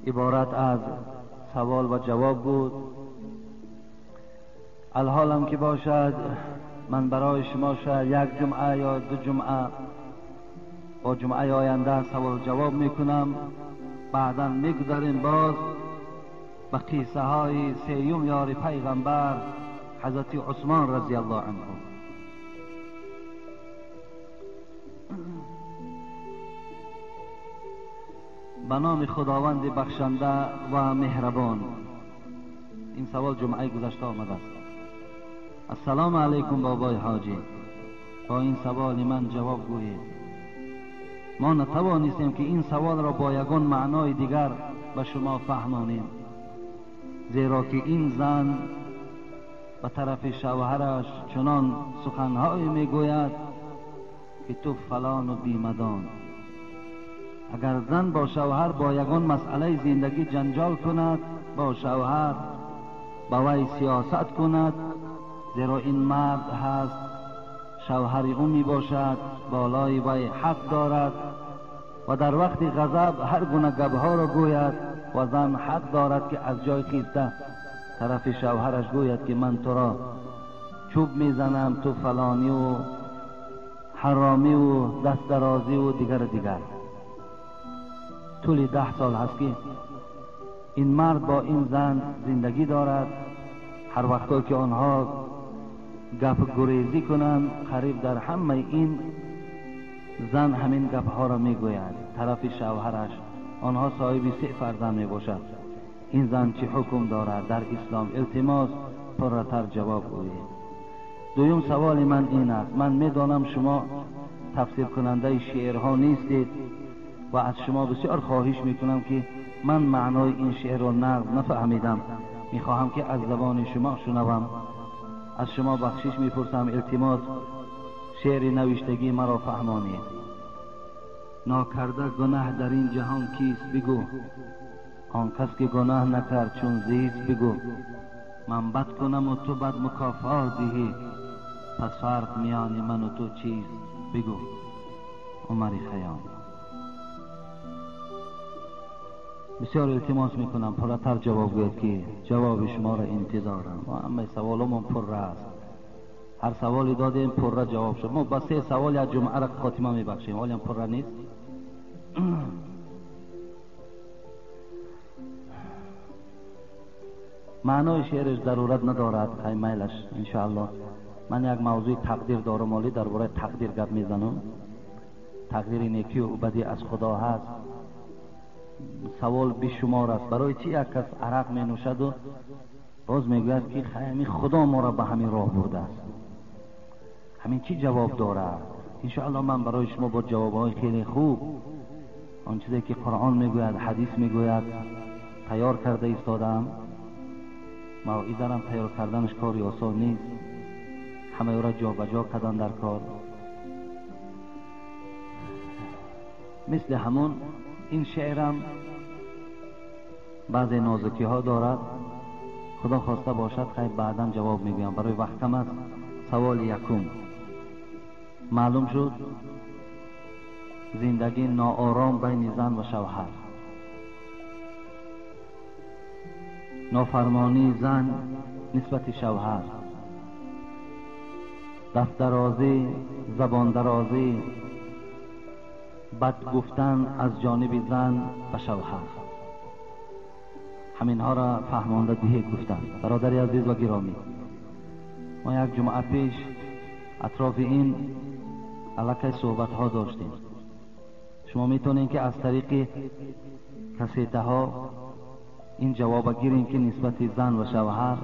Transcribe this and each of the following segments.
عبارت از سوال و جواب بود. الحالم که باشد من برای شما شاید یک جمعه یا دو جمعه با جمعه آینده سوال جواب میکنم. بعدا میگذاریم باز به قصه های سیوم یار پیغمبر حضرت عثمان رضی الله عنه. به نام خداوند بخشنده و مهربان. این سوال جمعه گذشته آمده است. السلام علیکم بابای حاجی، با این سوال من جواب گویید. ما نتوانستیم که این سوال را با یگان معنای دیگر به شما فهمانیم، زیرا که این زن به طرف شوهرش چنان سخنهایی میگوید که تو فلان و بیمدان. اگر زن با شوهر با یگان مسئله زندگی جنجال کند، با شوهر با وی سیاست کند، زیرا این مرد هست، شوهر او می باشد، بالای وی حق دارد و در وقت غضب هر گونه گپها را گوید و زن حق دارد که از جای خیسته طرف شوهرش گوید که من تو را چوب میزنم، تو فلانی و حرامی و دست درازی و دیگر دیگر. طول 10 سال هست که این مرد با این زن زندگی دارد. هر وقتا که آنها گپ گریزی کنند، قریب در همه این زن همین گپ ها را میگوید طرف شوهرش. آنها صاحب 3 فرزند می باشد. این زن چه حکم دارد در اسلام؟ التماس پرتر جواب گویید. دویم سوال من این است، من میدانم شما تفسیر کننده شعرها نیستید و از شما بسیار خواهش میکنم که من معنای این شعر را نقد نفهمیدم، میخواهم که از زبان شما شنوم. از شما بخشش میپرسم، التماس شعر نوشتگی مرا فهمانید. ناکرده گناه در این جهان کیست بگو، آن کس که گناه نکرد چون زیست بگو. من بد کنم و تو بد مکافات دهی، پس فرق میان من و تو چیست بگو. عمر خیام. بسیار التماس میکنم پرتر جواب گوید که جواب شما را انتظارم. ما همه سوالمون پر است، هر سوالی دادیم پر جواب شد. ما با 3 سوال از جمعه را خاتمه میبخشیم، حالا پر نیست. معنای شعرش ضرورت ندارد، خیلی میلش انشاءالله. من یک موضوع تقدیر دارم، مالی درباره تقدیر گپ میزنم. تقدیر نیکی و بدی از خدا هست. سوال بیشمار است، برای چی یک کس عرق می نوشد و باز میگوید که همین خدا ما را به همین راه برده است؟ همین چی جواب دارد؟ انشاءالله من برای شما با جوابهای خیلی خوب، آن چیزی که قرآن میگوید، حدیث میگوید، تیار کرده ایستادم. موعظه را تیار کردنش کاری آسان نیست، همه را جابجا کردن در کار. مثل همون این شعرم بعضی نازکی ها دارد، خدا خواسته باشد خیلی بعدا جواب میگویم، برای وقت کم است. سوال یکم معلوم شد زندگی ناآرام بین زن و شوهر، نافرمانی زن نسبت شوهر، دست درازی، زبان درازی، بد گفتن از جانب زن به شوهر، همینها را فهمانده دیه گفتن. برادر عزیز و گرامی، ما یک جمعه پیش اطراف این علاقه صحبت ها داشتیم. شما میتونین که از طریق کسیته ها این جواب گیرین که نسبت زن و شوهر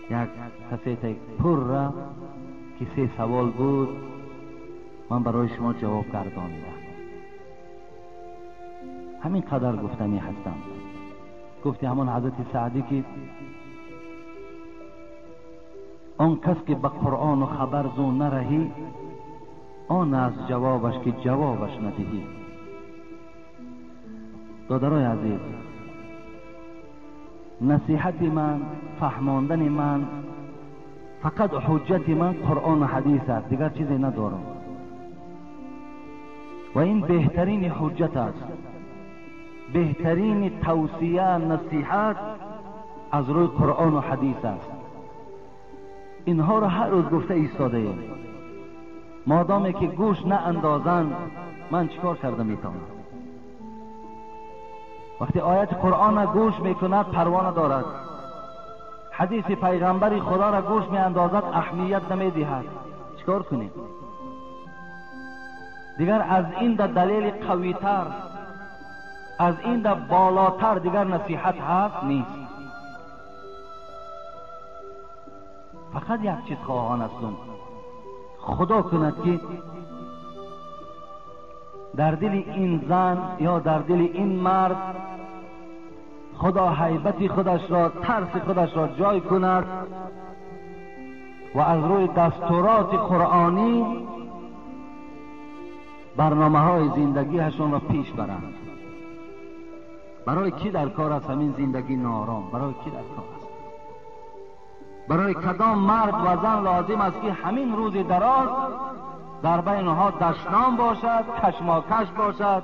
یک کسیته پر را که 3 سوال بود من برای شما جواب گردانیدم. همین قدر گفتنی هستم. گفتی همان حضرت سعدی که آن کس که به قرآن و خبر زو نرهی، آن از جوابش که جوابش ندهی. دادرای عزیز، نصیحت من، فهماندن من Фақат ҳуҷҷати ман Қуръон ва ҳадис аст, дигар чизе надорам. Ва ин беҳтарини ҳуҷҷат аст, беҳтарини тавсия, насиҳат аз рӯи Қуръон ва ҳадис аст. Инҳоро ҳар рӯз гуфта истодаем. Модоме ки гӯш наандозанд, ман чикор карда метавонам? Вақте ояти Қуръонро гӯш мекунад, парво надорад. Ҳадиси пайғамбари Худоро гӯш меандозад, аҳамият намедиҳад. Чикор кунем? Дигар аз ин да далели қавитар, аз ин да болотар дигар насиҳат ҳаст нест. Фақат як чиз хоҳон ҳастум, Худо кунад ки дар дили ин зан ё дар дили ин мард Худо ҳайбати худашро, тарси худашро ҷой кунад ва аз рӯи дастуроти қуръонӣ барномаҳои зиндагиашонро пеш баранд. Барои кӣ дар кор аст ҳамин зиндагӣ ноором? Барои кӣ дар кор аст? Барои кадом мард ва зан лозим аст ки ҳамин рӯзи дароз дар байни онҳо дашном бошад, кашмокаш бошад,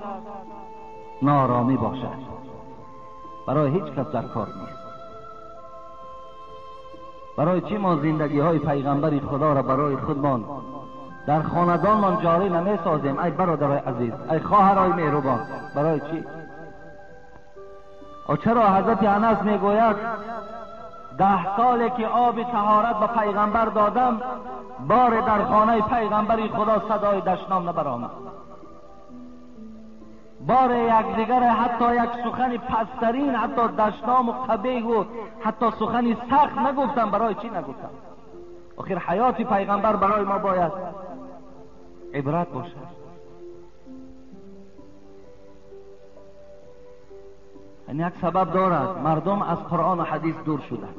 нооромӣ бошад? Барои ҳеҷ кас дар кор нест. Барои чӣ мо зиндагиҳои пайғамбари Худоро барои худмон дар хонадонмон ҷорӣ намесозем? Ай бародарои азиз, ай хоҳарои меҳрубон, барои чӣ? Чаро ҳазрати Анас мегӯяд 10 соле ки оби таҳорат ба пайғамбар додам, боре дар хонаи пайғамбари Худо садои дашном набаромад. Боре якдигаре ҳатто як сухани пасттарин, ҳатто дашному қабеҳу ҳатто сухани сахт нагуфтам. Барои чӣ нагуфтам? Охир ҳаёти пайғамбар барои мо бояд ибрат бошад. Ин як сабаб дорад, мардум аз Қуръон ва ҳадис дур шуданд.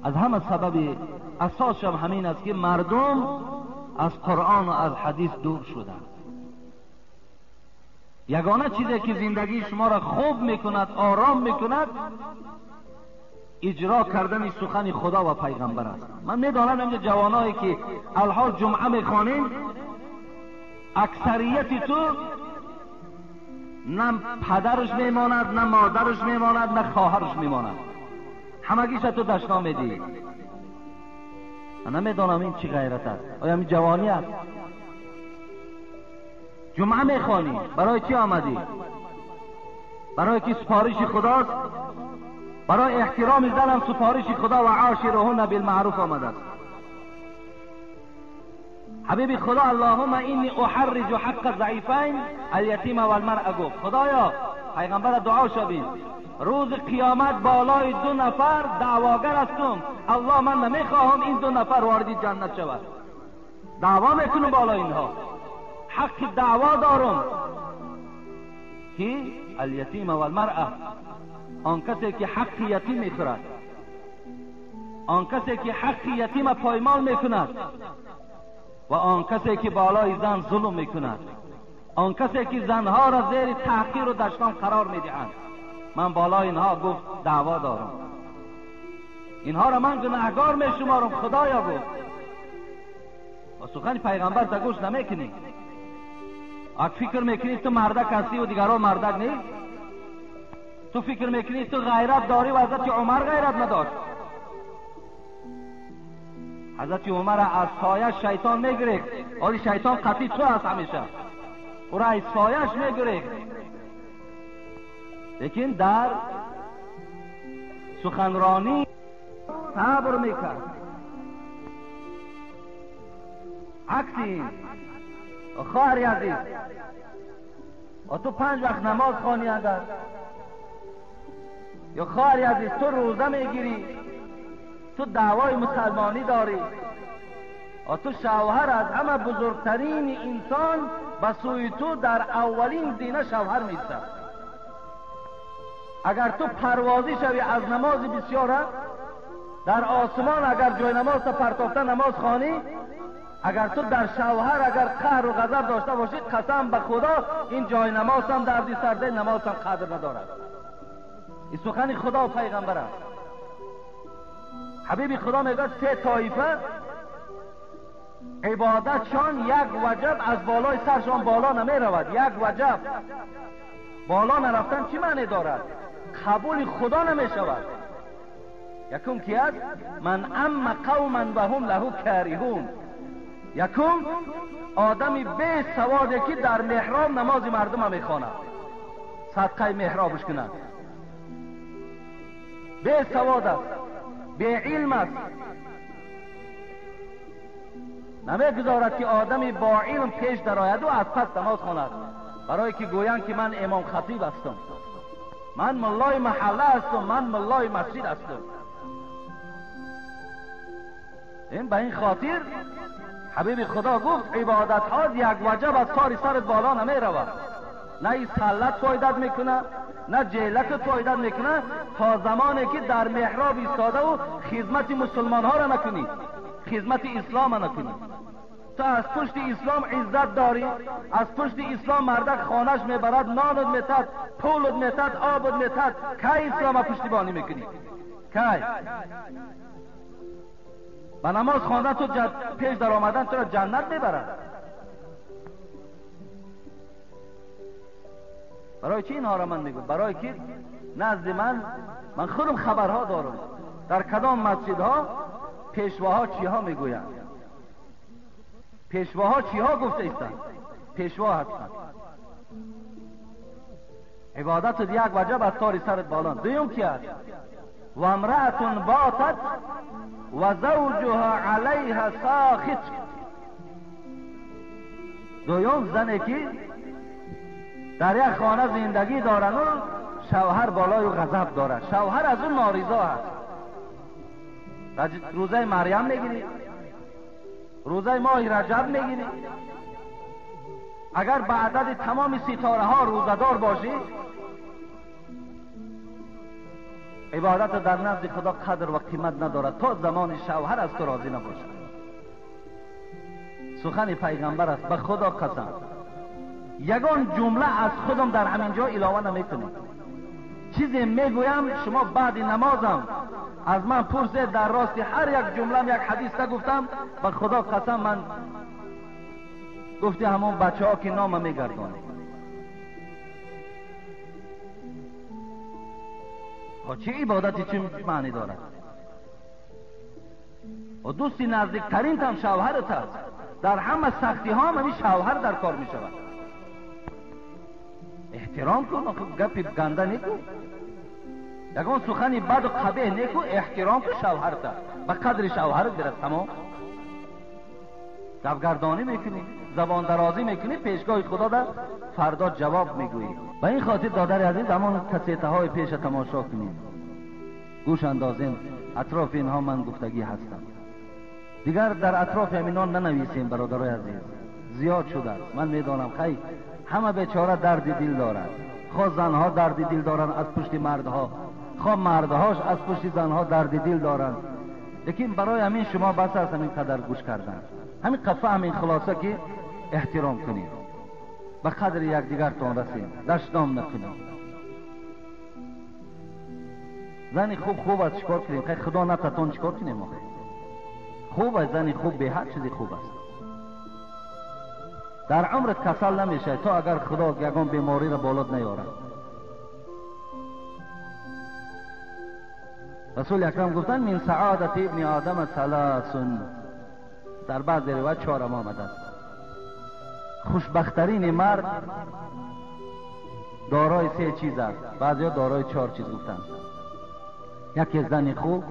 Аз ҳама сабаби асосшам ҳамин аст ки мардум аз Қуръон ва аз ҳадис дур шуданд. Ягона чизе ки зиндагии шуморо хуб мекунад, ором мекунад, иҷро кардани сухани Худо ва пайғамбар аст. Ман медонам инҷа ҷавоное ки алҳол ҷумъа мехонем, аксарияти ту на падараш мемонад, на модараш мемонад, на хоҳараш мемонад. Ҳамагиша ту дашном медиҳӣ. Ман намедонам ин чӣ ғайрат аст. Оё ин ҷавонӣ аст? ҷумъа мехонӣ, барои чӣ омадӣ? Барои ки супориши Худост, барои эҳтироми занам супориши Худо ва ошируҳунна билмаъруф омадааст. Ҳабиби Худо аллоҳумма инни уҳарриҷу ҳаққа заифайн алятима валмаръа гуфт. Худоё, пайғамбара дуо шавем, рӯзи қиёмат болои 2 нафар даъвогар ҳастум. Аллоҳ, ман намехоҳам ин 2 нафар вориди ҷаннат шавад. Даъво мекунам болои инҳо, ҳаққи даъво дорам ки алятима валмаръа, он касе ки ҳаққи ятим мехӯрад, он касе ки ҳаққи ятима поймол мекунад ва он касе ки болои зан зулм мекунад, он касе ки занҳоро зери таҳқиру дашном қарор медиҳанд. Ман болои инҳо гуфт даъво дорам, инҳоро ман гунаҳгор мешуморам. Худоё гуфт. Ва сухани пайғамбар та гӯш намекунӣ. Ак фикр мекунӣ ту мардак ҳастӣ ва дигарон мардак нест? Ту фикр мекунӣ ту ғайрат дорӣ ва ҳазрати Умар ғайрат надошт? ҳазрати Умар аз сояш шайтон мегирифт. Оли шайтон қатъи ту аст ҳамеша, ӯро аз сояш мегирифт. Лекин дар суханронӣ сабр мекард. Акси ин, хоҳари азиз, ту 5 вақт намоз хонӣ агар, ё хоҳари азиз ту рӯза мегирӣ, ту даъвои мусалмонӣ дорӣ, ту шавҳар аз ҳама бузургтарин инсон ба сӯи ту дар аввалин зина шавҳар меистад. Агар ту парвозӣ шавӣ аз намози бисёра, дар осмон агар ҷои намозта партофта намоз хонӣ, агар ту дар шавҳар агар қаҳру ғазаб дошта бошӣ, қасам ба Худо ин ҷои намозам дарди сарде, намозам қадр надорад. Ин сухани Худо ва пайғамбар аст. حبیب خدا میگه سه طایفه عبادتشان یک وجب از بالای سرشان بالا نمی رود. یک وجب بالا نرفتن چی معنی دارد؟ قبول خدا نمی شود. یکم کی است؟ من ام قوما و هم له کارهون. یکم آدمی بی سواده که در محراب نماز مردم میخواند، صدقه محرابش کند. بی سواد است، بی علم است، نمیگذارد که آدمی با علم پیش درآید و از پس نماز خواند، برای که گویند که من امام خطیب هستم، من ملای محله هستم، من ملای مسجد هستم. این به این خاطر حبیب خدا گفت عبادت ها یک وجب از ساری سرت بالا نمی رود. نه این سلت فایدت میکنه، نه جیلت فایدت میکنه، تا زمانی که در محراب ایستاده و خدمت مسلمان ها را نکنی، خدمت اسلام را نکنی. تو از پشت اسلام عزت داری، از پشت اسلام مردک خانهش میبرد، نانت میتد، پولت میتد، آبت میتد، کی اسلام پشتیبانی میکنی؟ کی؟ و نماز خواندن تو پیش در آمدن تو را جنت میبرد. برای چی اینها را من میگم؟ برای که نزد من خودم خبرها دارم در کدام مسجدها پیشواها چیها میگویند، پیشواها چیها گفته ایستند، پیشوا هستند. عبادت یک وجب از تاری سرت بالا. دویم کی است؟ و امرأة باتت و زوجها علیها ساخط. دویم زنی که در یک خانه زندگی دارن و شوهر بالای غضب دارد، شوهر از اون نارضا هست. روزه مریم میگیری، روزه ماه رجب میگیری، اگر به عدد تمام ستاره ها روزه دار باشی، عبادت در نزد خدا قدر و قیمت ندارد تا زمان شوهر از تو راضی نباشد. سخن پیغمبر است، به خدا قسم یگان جمله از خودم در همین جا علاوه نمیکنم. چیزی میگویم شما بعد نمازم از من پرسید، در راست هر یک جمله یک حدیث نگفتم، به خدا قسم من گفتی همون بچه ها که نام میگردانه. چه عبادتی چه معنی دارد؟ و دوستی نزدیکترین تم شوهرت است، در همه سختی ها هم شوهر در کار می شود. احترام کن، گپی گنده نیکو، یگان سخنی بد و قبیح نیکو، احترام کن شوهرت، به قدر شوهرت برس. تمام گپگردانی میکنی، زبان درازی میکنی، پیشگاه خدا در فردا جواب میگویی. به این خاطر دادر عزیز همان کسیته های پیش تماشا کنیم، گوش اندازیم، اطراف اینها من گفتگی هستم. دیگر در اطراف همینا ننویسیم برادرای عزیز، زیاد شده است. من میدانم خیلی همه بیچاره درد دل دارند، خواه زنها درد دل دارند از پشت مردها، خواه مردهاش از پشت زنها درد دل دارند، لیکن برای همین شما بس است همین قدر گوش کردن، همین قفه، همین خلاصه که احترام کنید، به قدر یکدیگرتان رسیم، دشنام نکنیم. زن خوب خوب است، چیکار کنیم؟ خیلی خدا نتتون چیکار کنیم؟ آخه خوب است، زن خوب به هر چیزی خوب است. در عمرت کسل نمیشه تا اگر خدا یگان بیماری را بالات نیارد. رسول اکرم گفتن من سعادت ابن آدم ثلاث، در بعض روایت چهارم آمده است. خوشبختترین مرد دارای سه چیز است، بعضیا دارای چهار چیز گفتند. یکی زن خوب،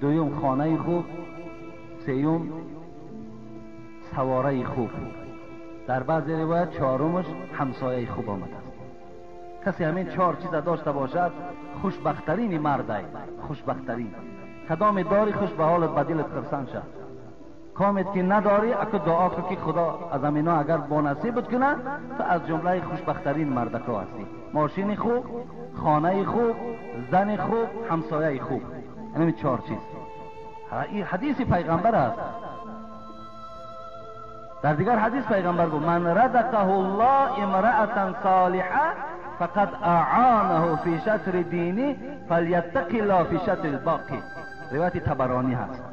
دوم خانه خوب، سیوم سواره خوب. در بعض روایت چهارمش همسایه خوب آمده است. کسی همین چهار چیز داشته باشد خوشبختترین مرد است، خوشبختترین. کدام داری خوش به حالت، به دلت خرسند شد. کامت که نداری اکو دعا کن که خدا از همینا اگر با نصیبت کنه تو از جمله خوشبختترین مردکا هستی. ماشین خوب، خانه خوب، زن خوب، همسایه خوب، این چهار چیز. این حدیث پیغمبر است. در دیگر حدیث پیغمبر گفت من رزقه الله امرأة صالحة فقد اعانه فی شطر دینی فلیتق الله فی شطر الباقی. روایت طبرانی هست.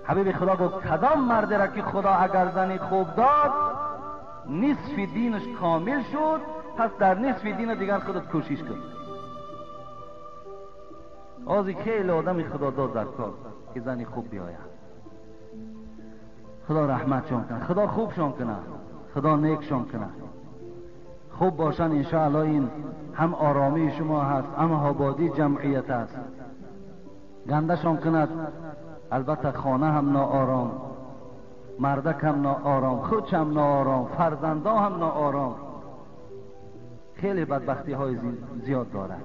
حبیب خدا گفت کدام مرد را که خدا اگر زنی خوب داد نصف دینش کامل شد، پس در نصف دین دیگر خودت کوشش کن. آزی خیلی آدم خدا داد در کار که زنی خوب بیاید. خدا رحمتشان کنه، خدا خوبشان کنه، خدا نیکشان کنه. خوب باشن انشاءالله. این هم آرامی شما هست، هم آبادی جمعیت است. گندشان کند البته خانه هم ناآرام، مردک هم ناآرام، خودش هم ناآرام، فرزنده هم ناآرام. خیلی بدبختی های زیاد دارد.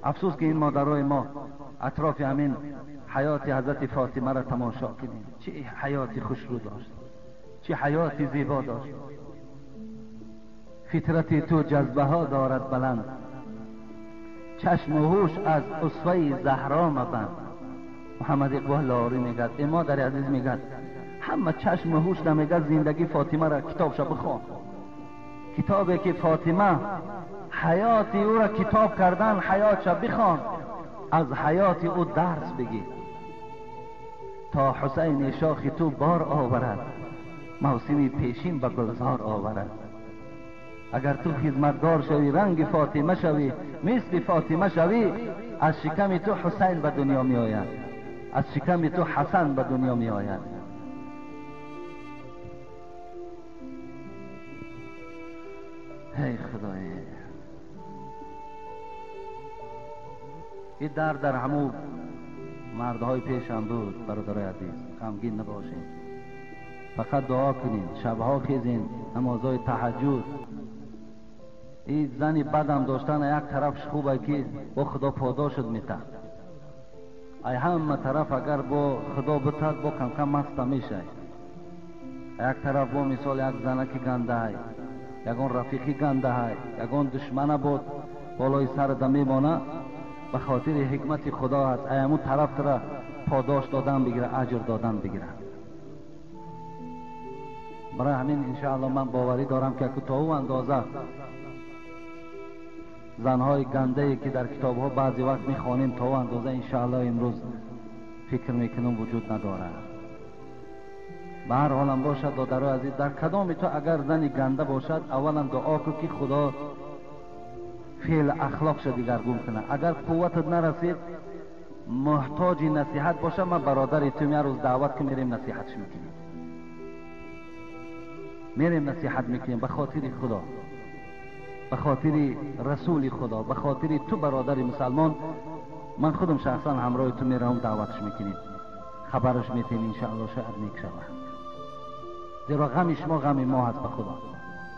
افسوس که این مادرای ما اطراف همین حیات حضرت فاطمه را تماشا کنیم. چه حیاتی خوش رو داشت، چه حیاتی زیبا داشت. فطرت تو جذبه ها دارد بلند، چشم و هوش از اسوه زهرا مبند. محمد اقبال لاهوری میگد، ای مادر عزیز میگد همه چشم و هوش نمیگد زندگی فاطمه را کتابش بخوان. کتابی که فاطمه حیات او را کتاب کردن، حیاتش بخوان، از حیات او درس بگیر. تا حسین شاخ تو بار آورد، موسمی پیشین به گلزار آورد. اگر تو خدمتگار شوی، رنگ فاطمه شوی، مثل فاطمه شوی، از شکم تو حسین به دنیا می آید، از شکم تو حسن به دنیا می آید. ای خدای، این درد در همو مردهای پیشم بود. برادرای عزیز غمگین نباشین، فقط دعا کنین، شبها خیزین، نمازهای تهجد. این زنی بدم داشتن یک طرفش خوبه که با خدا پاداشت میته، ای همه طرف اگر با خدا بتد با کم کم مست میشه. یک طرف با مثال یک زنکی گنده های، یگان رفیقی گنده های، یگان دشمنه بود بالای سر میمانه، به خاطر حکمت خدا هست. ای همون طرف را پاداش دادن بگیره، اجر دادن بگیره. برای همین انشاءالله من باوری دارم که تا او اندازه زنهای گنده که در کتابها بعضی وقت میخوانیم تا او اندازه انشاءالله امروز فکر میکنم وجود نداره. به هر حالم باشد دادرای عزیز، در کدام تو اگر زنی گنده باشد اولا دعا کن که خدا فعل اخلاقش دیگرگون کنه. اگر قوتت نرسید محتاج نصیحت باشه، من برادر تو یه روز دعوت که میریم نصیحتش میکنیم، میریم نصیحت میکنیم به خاطر خدا، به خاطر رسول خدا، به خاطر تو برادر مسلمان. من خودم شخصا همراه تو میرم دعوتش میکنیم، خبرش میتیم، انشاءالله شاید نیک شود. زیرا غم شما غم ما هست به خدا،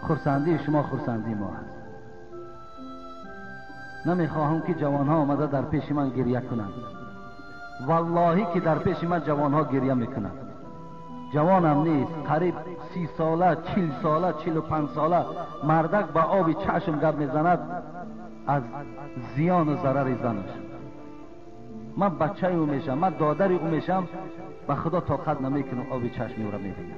خرسندی شما خرسندی ما هست. نمیخواهم که جوانها آمده در پیش من گریه کنند. واللهی که در پیش من جوانها گریه میکنند. جوانم نیست، قریب 30 ساله، 40 ساله، 45 ساله مردک با آب چشم گپ میزند از زیان و ضرر زنش. من بچه او میشم، من دادر او میشم، به خدا طاقت نمیکنم آب چشم او را میبینم.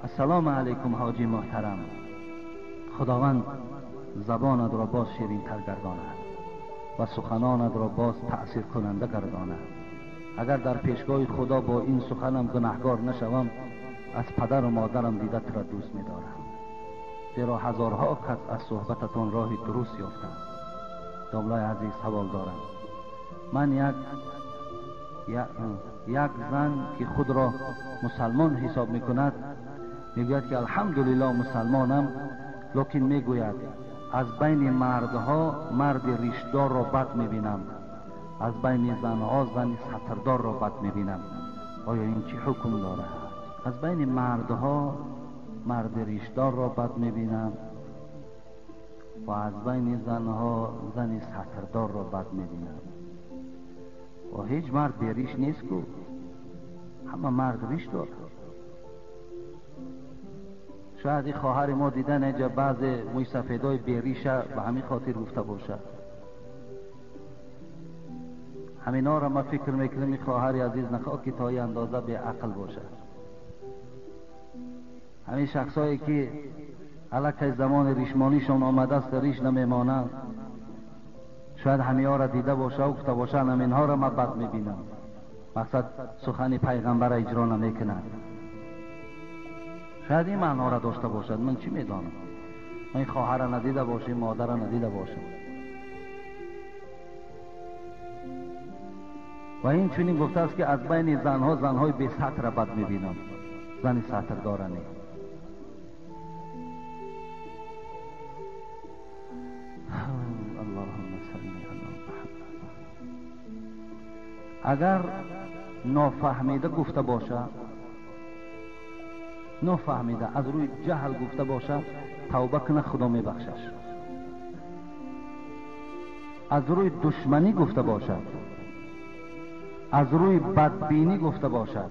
السلام علیکم حاجی محترم، خداوند زبانت را باز شیرین تر گرداند و سخنانت را باز تأثیر کننده گرداند. اگر در پیشگاه خدا با این سخنم گناهگار نشوم، از پدر و مادرم دیدت را دوست می‌دارم، زیرا هزارها کس از صحبتتان راه درست یافتند. داملای عزیز سوال دارم، من یک زن که خود را مسلمان حساب میکند میگوید که الحمدلله مسلمانم، لکن میگوید از بین مردها مرد ریشدار را بد میبینم، از بین زنها زن ستردار را بد میبینم. آیا این چه حکم دارد؟ از بین مردها مرد ریشدار را بد میبینم و از بین زنها زن ستردار را بد میبینم. و هیچ مرد بی ریش نیست کو، همه مرد ریش دارد. شاید این خواهر ما دیدن اینجا بعض موی سفیدای بیریشه به همین خاطر گفته باشه. همینا را ما فکر میکنم این خواهر عزیز نخواه که تا این اندازه به عقل باشه. همین شخصایی که الکی زمان ریشمانیشان آمده است ریش نمیمانند، شاید همه را دیده باشه و گفته باشه همینها را من بد میبینم، مقصد سخن پیغمبر را اجرا نمیکند. شاید این معنا را داشته باشد، من چی میدانم؟ من خواهر را ندیده باشم، مادر را ندیده باشم. و این چنین گفته است که از بین زنها زنهای بی ستر را بد میبینم، زن ستر داره نه. اللهم صل علی محمد. اگر نافهمیده گفته باشه، نافهمیده از روی جهل گفته باشه، توبه کنه خدا میبخشش. از روی دشمنی گفته باشد، از روی بدبینی گفته باشد،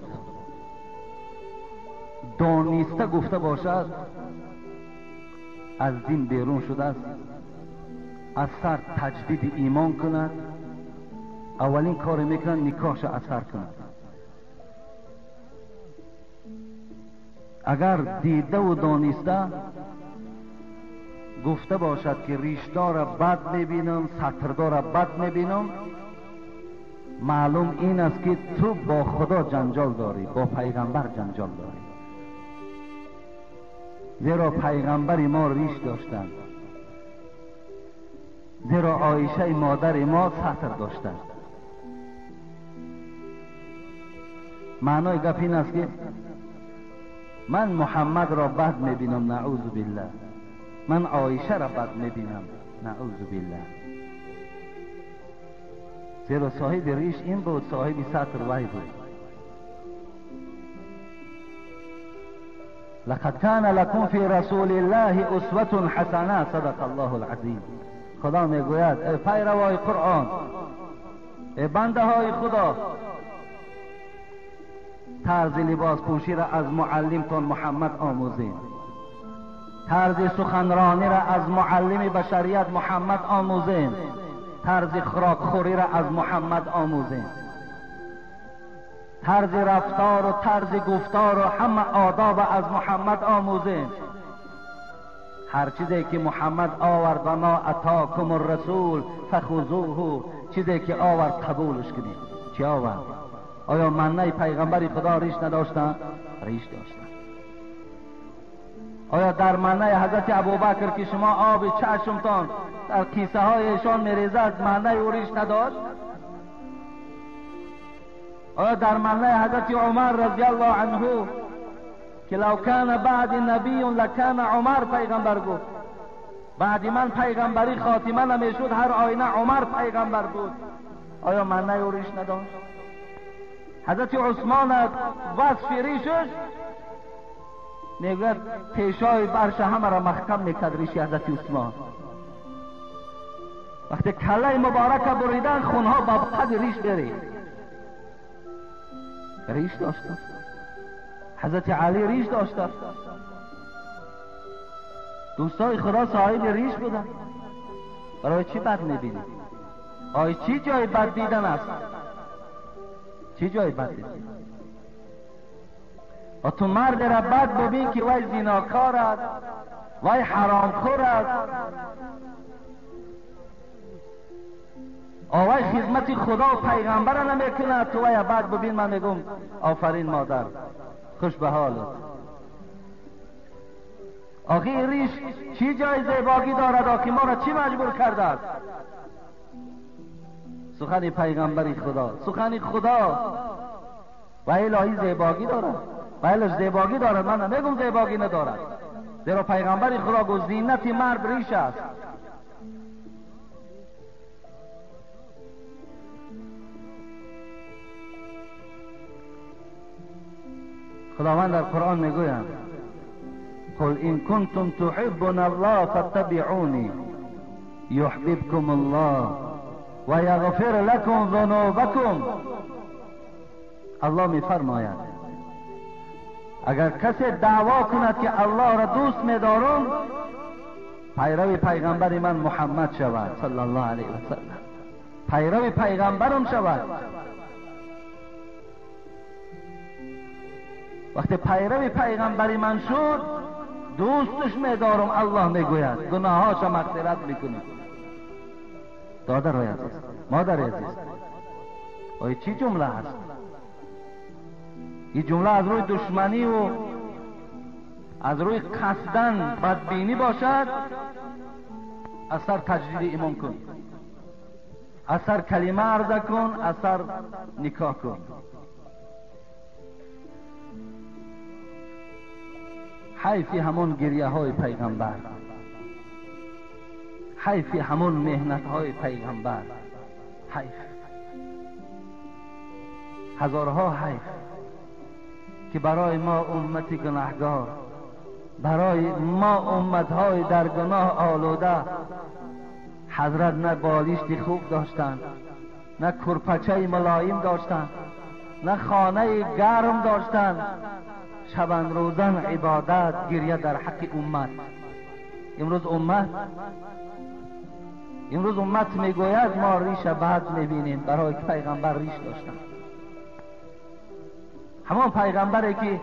دانسته گفته باشد، از دین بیرون شده است. از سر تجدید ایمان کند، اولین کار میکند نکاحش از سر کند. اگر دیده و دانسته گفته باشد که ریشدار بد میبینم، ستردار بد میبینم، معلوم این است که تو با خدا جنجال داری، با پیغمبر جنجال داری. زیرا پیغمبر ما ریش داشتند، زیرا عایشه مادر ما ستر داشتند. معنای گپ این است که من محمد را بد میبینم، نعوذ بالله، من عایشه را بد میبینم، نعوذ بالله. زیرا صاحب ریش این بود، صاحب ستر وی بود. لقد كان لكم في رسول الله اسوة حسنه، صدق الله العظیم. خدا میگوید ای پیروای قرآن، ای بنده های خدا، طرز لباس پوشی را از معلمتان محمد آموزین، طرز سخنرانی را از معلم بشریت محمد آموزین، طرز خوراک خوری را از محمد آموزین، طرز رفتار و طرز گفتار و همه آداب از محمد آموزین. هر چیزی که محمد آورد و ما اتاکم الرسول فخذوه، چیزی که آورد قبولش کنید. چی آورد؟ آیا منه پیغمبر خدا ریش نداشتن؟ ریش داشتن. آیا در منه حضرت ابوبکر که شما آب چشمتان در کیسه هایشان میریزد، منه او ریش نداشت؟ آیا در منه حضرت عمر رضی الله عنه که لو کان بعد نبی لکان عمر، پیغمبر گفت بعد من پیغمبری خاتمه نمیشد، هر آینه عمر پیغمبر بود، آیا منه او ریش نداشت؟ حضرت عثمان وصف ریشش میگوید پیشای برش همه را محکم میکرد ریش حضرت عثمان. وقتی کله مبارک بریدن خونها با قد ریش برید، ریش داشت. حضرت علی ریش داشت. دوستای خدا صاحب ریش بودن. برای چی بد میبینی؟ آیا چی جای بد دیدن است؟ چی جای بد دیدن؟ و تو مرد را بد ببین که وی زیناکار است، وی حرامخور است، آوای خدمت خدا و پیغمبر را نمیکند، تو وی بد ببین. من میگم آفرین مادر، خوش به حالت. آخه ریش چی جای زیباگی دارد؟ آخه ما را چی مجبور کرده است؟ سخن پیغمبری خدا، سخن خدا و الهی زیباگی دارد، و الهی زیباگی دارد. من نمیگم زیباگی ندارد، زیرا پیغمبر خدا گفت زینت مرد ریش است. خداوند در قرآن میگوید قل ان کنتم تحبون الله فاتبعونی یحببکم الله و یغفر لکم ذنوبکم. الله میفرماید اگر کسی دعوا کند که الله را دوست میدارم، پیرو پیغمبر من محمد شود صلی الله علیه و سلم، پیرو پیغمبرم شود. وقتی پیرو پیغمبر من شد دوستش میدارم، الله میگوید گناهاش مغفرت میکنه. دادرهای عزیز، مادر عزیز، آیا چی جمله هست؟ این جمله از روی دشمنی و از روی قصدن بدبینی باشد، اثر تجدید ایمان کن، اثر کلمه عرضه کن، اثر نکاح کن. حیفی همون گریه های پیغمبر، حیفی همون مهنت های پیغمبر، حیف، هزارها حیف که برای ما امت گناهگار، برای ما امتهای در گناه آلوده، حضرت نه بالشت خوب داشتند، نه کرپچه ملایم داشتند، نه خانه گرم داشتند. شبان روزن عبادت، گریه در حق امت. امروز امت میگوید ما ریش بد میبینیم، برای که پیغمبر ریش داشتند. همان پیغمبری که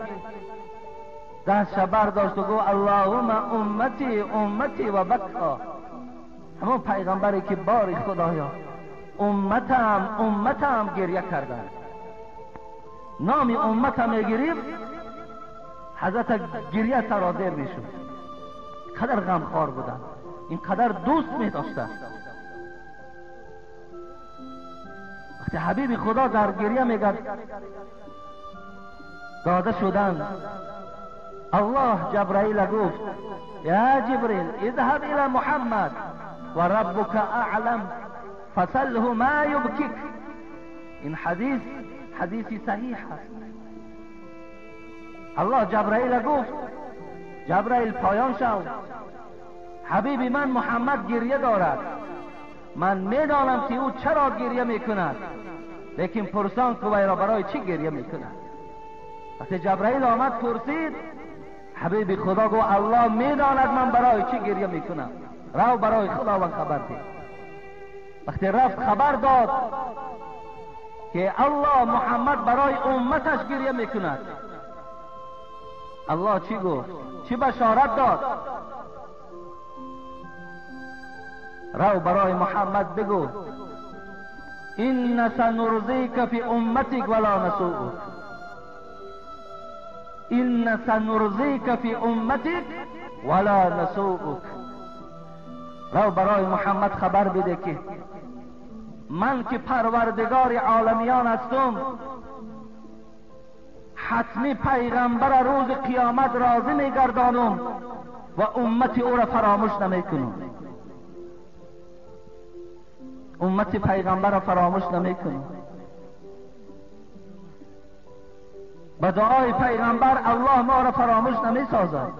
دستش برداشت و گفت اللهم امتی امتی و بکا، همان پیغمبری که باری خدایا امتم امتم گریه کردند، نام امتم میگرفت، حضرت گریه سرازیر میشد. قدر غمخوار بودند، اینقدر دوست میداشتند. وقتی حبیب خدا در گریه میگرد داده شدند، الله جبرائیل گفت یا جبرئیل اذهب الى محمد و ربک اعلم فسله ما یبکیک. این حدیث حدیثی صحیح است. الله جبرائیل گفت جبرائیل پایان شو، حبیب من محمد گریه دارد، من میدانم که او چرا گریه میکند، لیکن پرسان که وی را برای چی گریه میکند. وقتی جبرائیل آمد پرسید، حبیب خدا گفت الله میداند من برای چی گریه میکنم، رو برای خداوند خبر ده. وقتی رفت خبر داد که الله محمد برای امتش گریه میکند، الله چی گفت؟ چی بشارت داد؟ رو برای محمد بگو این سنرضیک فی امتک ولا نسوءک، این سنرضیک فی امتک ولا نسوءک. رو برای محمد خبر بده که من که پروردگار عالمیان هستم، حتمی پیغمبر روز قیامت راضی میگردانم و امت او را فراموش نمیکنم. امت پیغمبر را فراموش نمیکنم. به دعای پیغمبر الله ما را فراموش نمیسازد.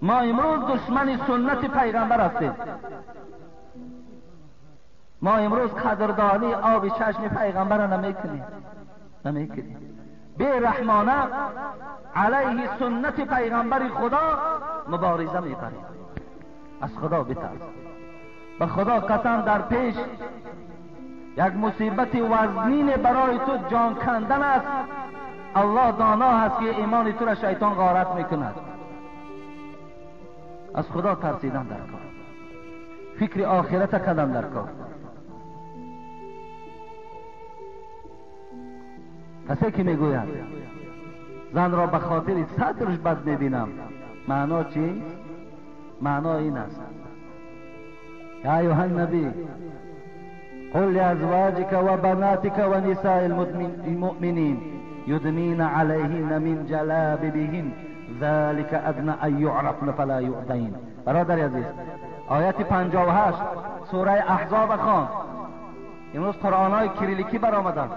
ما امروز دشمن سنت پیغمبر هستیم. ما امروز قدردانی آب چشم پیغمبر را نمیکنیم. بی رحمانه علیه سنت پیغمبر خدا مبارزه میبریم. از خدا بترس. به خدا قسم در پیش یک مصیبت وزنین برای تو جان کندن است. الله دانا هست که ایمان تو را شیطان غارت میکند. از خدا ترسیدن در کار، فکر آخرت کردن در کار. کسی که میگوید زن را به خاطر صدرش بد میبینم، معنا چی؟ معنا این است: یا ایها النبی قل لأزواجك وبناتك ونساء المؤمنين يدنين عليهن من جلابيبهن ذلك أدنى أن يعرفن فلا يؤذين. برادر عزیز، آیت 58 سوره احزاب خوان. امروز قرآن های کریلیکی برآمدند.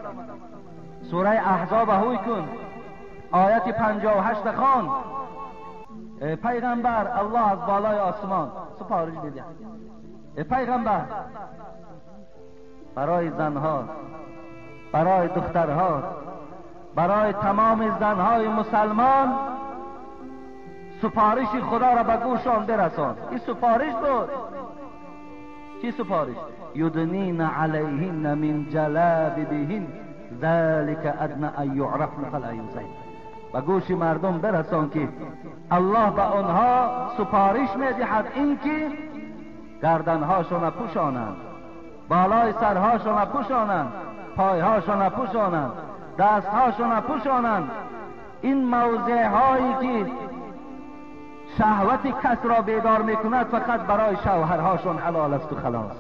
سوره احزاب هوی کن، آیت 58 خوان. پیغمبر الله از بالای آسمان سپارش میده، پیغمبر برای زنها، برای دخترها، برای تمام زنهای مسلمان سپارش خدا را به گوشان برسان. این سپارش بود. چی سپارش؟ یدنین علیهن من جلابیبهن ذلك ادنى ان یعرفن فلا یؤذین. به گوش مردم برسان که الله به آنها سپارش میدهد اینکه گردنهاشون پوشانند، بالای سرهاشون پوشانند، پایهاشون پوشانند، دستهاشون پوشانند. این موضع هایی که شهوت کس را بیدار میکند فقط برای شوهرهاشون حلال است و خلاص.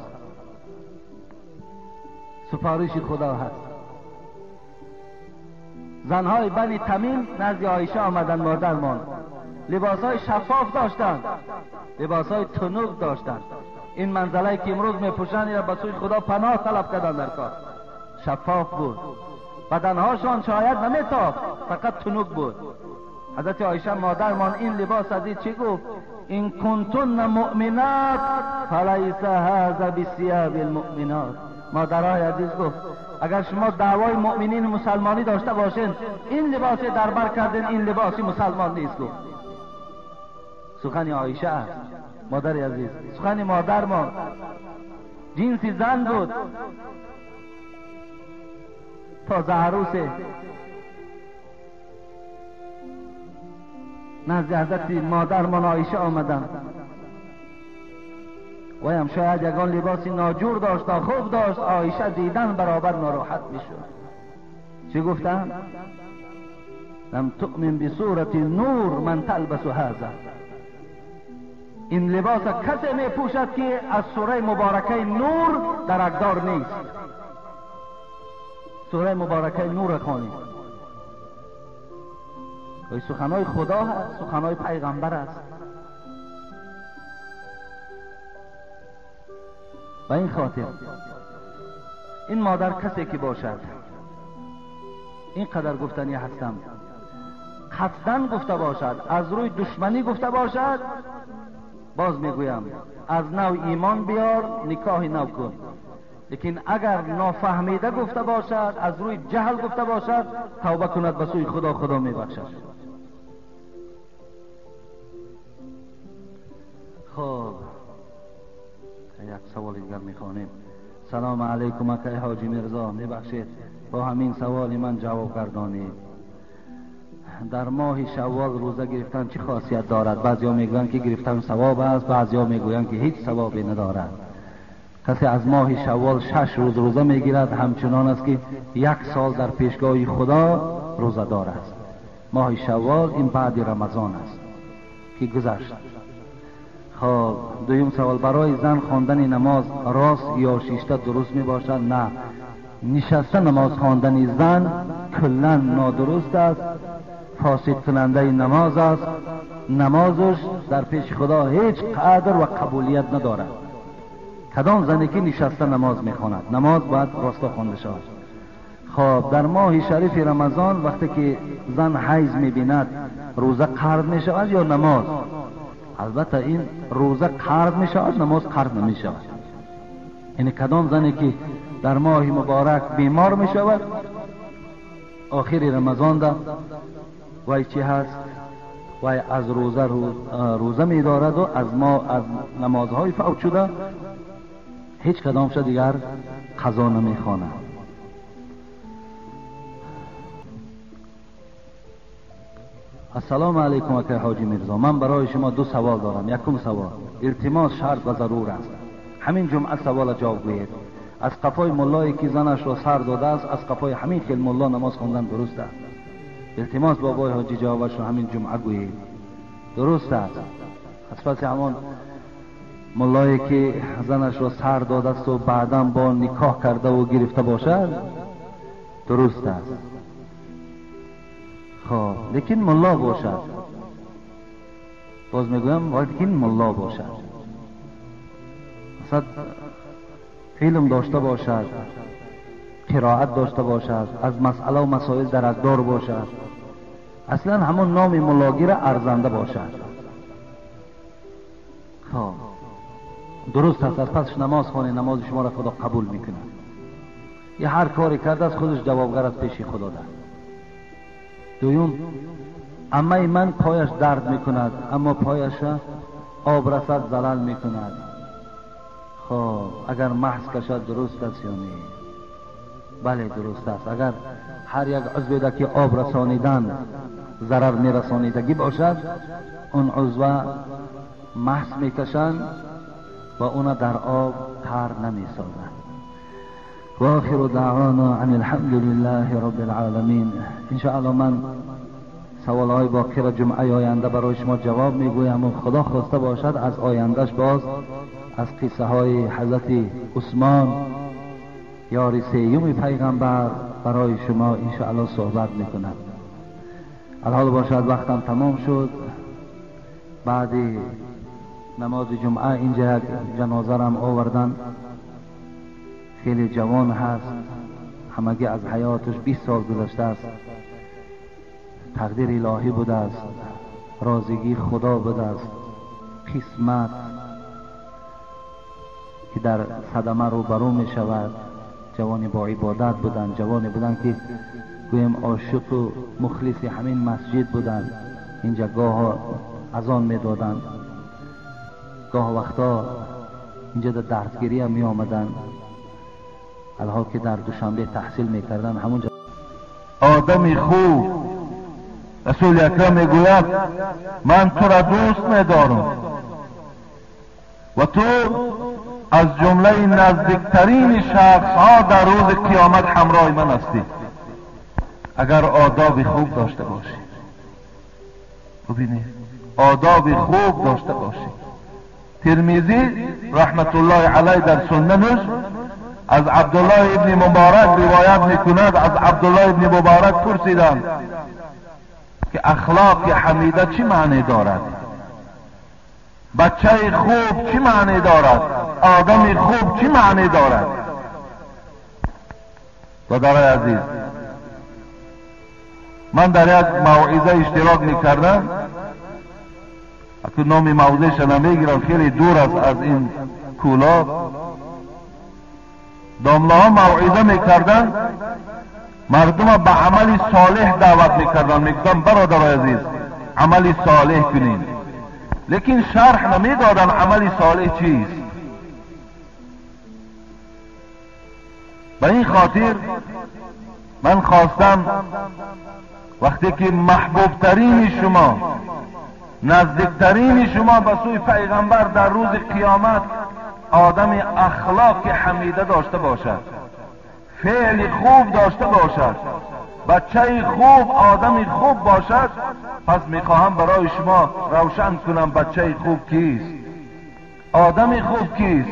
سفارش خدا هست. زنهای بنی تمیم نزد عایشه آمدند، مادرمان لباسهای شفاف داشتند، لباسهای تنک داشتند. این منزله که امروز میپوشند را به سوی خدا پناه طلب کردن در کار. شفاف بود، بدنهاشان شاید نمیتافت، فقط تنک بود. حضرت عایشه مادرمان این لباس از چی گفت؟ این کنتن مؤمنات فلیس هذا بثیاب المؤمنات. مادرای عزیز گفت اگر شما دعوای مؤمنین مسلمانی داشته باشین، این لباس در بر کردن این لباس مسلمان نیست. گفت سخن عایشه است مادر عزیز، سخن مادرمان. جنس زن بود، تازه عروس نزد حضرت مادرمان عایشه آمدند. ویم شاید یگان لباس ناجور داشت، خوب داشت. عایشه دیدن برابر ناراحت میشد. چی گفتن؟ لم تؤمن بسورة النور من تلبس هذا. این لباس کسی می پوشد که از سوره مبارکه نور درکدار نیست. سوره مبارکه نور خوانید. سخنهای خدا هست، سخنهای پیغمبر است. و این خاطر این مادر کسی که باشد، این قدر گفتنی هستم، قصداً گفته باشد، از روی دشمنی گفته باشد، باز میگویم از نو ایمان بیار، نکاح نو کن. لیکن اگر نافهمیده گفته باشد، از روی جهل گفته باشد، توبه کند به سوی خدا، خدا میبخشد. خب یک سوال دیگر میخوانیم. سلام علیکم اکای حاجی میرزا، میبخشید با همین سوال من جواب گردانید. در ماه شوال روزه گرفتن چه خاصیت دارد؟ بعضیا میگویند که گرفتن ثواب است، بعضیا میگویند که هیچ ثوابی ندارد. کسی از ماه شوال 6 روز روزه میگیرد همچنان است که 1 سال در پیشگاه خدا روزه دار است. ماه شوال این بعد رمضان است که گذشت. خب دویم سوال، برای زن خواندن نماز راست یا شیشته درست می باشد؟ نه، نشسته نماز خواندن زن کلا نادرست است، فاسد کننده نماز است. نمازش در پیش خدا هیچ قدر و قبولیت ندارد. کدام زنی که نشسته نماز میخواند، نماز باید راستا خوانده شود. خب در ماه شریف رمضان وقتی که زن حیض میبیند روزه قرض میشود یا نماز؟ البته این روزه قرض میشود، نماز قرض نمیشود. یعنی کدام زنی که در ماه مبارک بیمار میشود آخر رمضان ده وای چی هست؟ وای از روزه روزه میدارد و از ما از نمازهای فوت شده هیچ کدامش دیگر قضا نمیخواند. السلام علیکم اکای حاجی میرزا، من برای شما 2 سوال دارم. یکم سوال، التماس شرط و ضرور است. همین جمعه سوال جواب گویید. از قفای ملایی که زنش را سر داده است، از قفای همین خیل ملا نماز خواندن درست است؟ التماس بابای حاجی جوابش را همین جمعه گویید. درست است. از پس همان ملایی که زنش را سر داده است و بعدا با نکاح کرده و گرفته باشد درست است. خب لیکن ملا باشد، باز میگویم لیکن ملا باشد، مثلا علم داشته باشد، قرائت داشته باشد، از مسئله و مسائل درکدار باشد، اصلا همون نام ملاگی را ارزنده باشد. خب درست است. از پسش نماز خوانید، نماز شما را خدا قبول میکنه. یه هر کاری کرده از خودش جوابگر از پیش خدا ده. دوم، عمه من پایش درد میکند اما پایش آب رسد زلل میکند. خب اگر محض کشد درست است یا نه؟ بله درست است. اگر هر یک عضو ده که آب رسانیدن ضرر میرسانیدگی باشد، اون عضو محض میکشند و اونا در آب تر نمی سازد. و آخر دعوانا ان الحمد لله رب العالمین. انشاءالله من سوالهای باقی را جمعه آینده برای شما جواب میگویم و خدا خواسته باشد از آیندهش باز از قصه های حضرت عثمان یار سیوم پیغمبر برای شما انشاءالله صحبت میکنم. الحال باشد وقتم تمام شد. بعد نماز جمعه اینجا یک جنازه رم آوردن، خیلی جوان هست، همگی از حیاتش 20 سال گذشته است، تقدیر الهی بوده است، رازگی خدا بوده است، قسمت که در صدمه روبرو می شود. جوانی با عبادت بودند، جوانی بودند که گویم عاشق و مخلص همین مسجد بودند. اینجا گاه اذان می دادند، گاه وقتا اینجا در درسگیری هم می آمدند، الحال که در دوشنبه تحصیل می کردند. همونجا آدم خوب، رسول اکرم میگوید من تو را دوست میدارم و تو از جمله نزدیکترین شخص ها در روز قیامت همراه من هستی اگر آداب خوب داشته باشی. ببینید، آداب خوب داشته باشی. ترمذی رحمت الله علیه در سننش از عبدالله ابن مبارک روایت میکند، از عبدالله ابن مبارک پرسیدند که اخلاق حمیده چی معنی دارد، بچه خوب چی معنی دارد، آدم خوب چی معنی دارد. برادرای عزیز، من در یک موعظه اشتراک میکردم، اکنون نام موعظه‌اش نمیگیرم، خیلی دور است از این کولاب. داملاها موعظه میکردن، مردم به عمل صالح دعوت میکردن، میگفتن برادرای عزیز عمل صالح کنین، لیکن شرح نمیدادن عمل صالح چیست. به این خاطر من خواستم وقتی که محبوب ترین شما، نزدیکترین شما به سوی پیغمبر در روز قیامت آدم اخلاق حمیده داشته باشد، فعل خوب داشته باشد، بچه خوب، آدم خوب باشد، پس میخواهم برای شما روشن کنم بچه خوب کیست، آدم خوب کیست.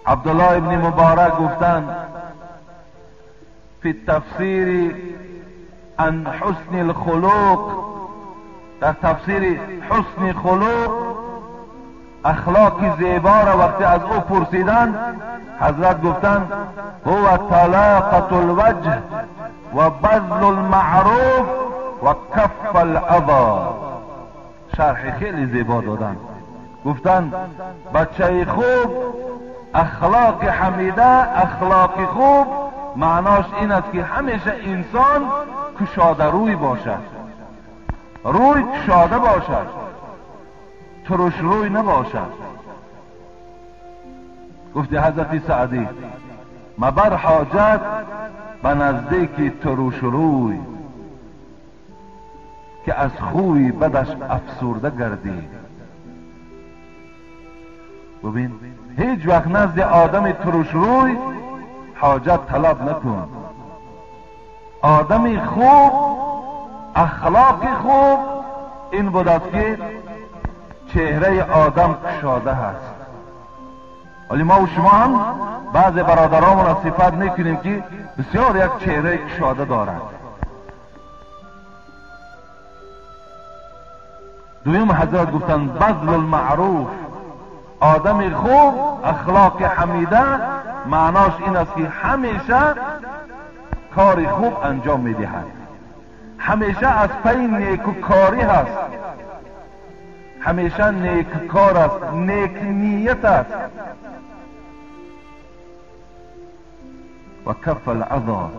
عبدالله ابن مبارک گفتند فی تفسیر عن حسن الخلق، در تفسیر حسن خلق اخلاق زیبا را وقتی از او پرسیدند، حضرت گفتند هو طلاقة الوجه و بذل المعروف و کف الاذی. شرح خیلی زیبا دادند، گفتند بچه خوب، اخلاق حمیده، اخلاق خوب معناش این است که همیشه انسان کشاده روی باشد، روی کشاده باشد، ترش روی نباشد. گفت حضرت سعدی مبر حاجت به نزدیک ترش روی، که از خوی بدش افسرده گردی. ببین، هیچ وقت نزد آدم ترش روی حاجت طلب نکن. آدم خوب، اخلاق خوب این بود است که چهره آدم کشاده هست. ولی ما و شما هم بعض برادرامون را صفت میکنیم که بسیار یک چهره کشاده دارد. دویم حضرت گفتن بذل المعروف، آدم خوب، اخلاق حمیده معناش این است که همیشه کار خوب انجام میدهد، همیشه از پی نیکوکاری هست، همیشه نیکوکار است، نیک نیت است. و کف الاذی،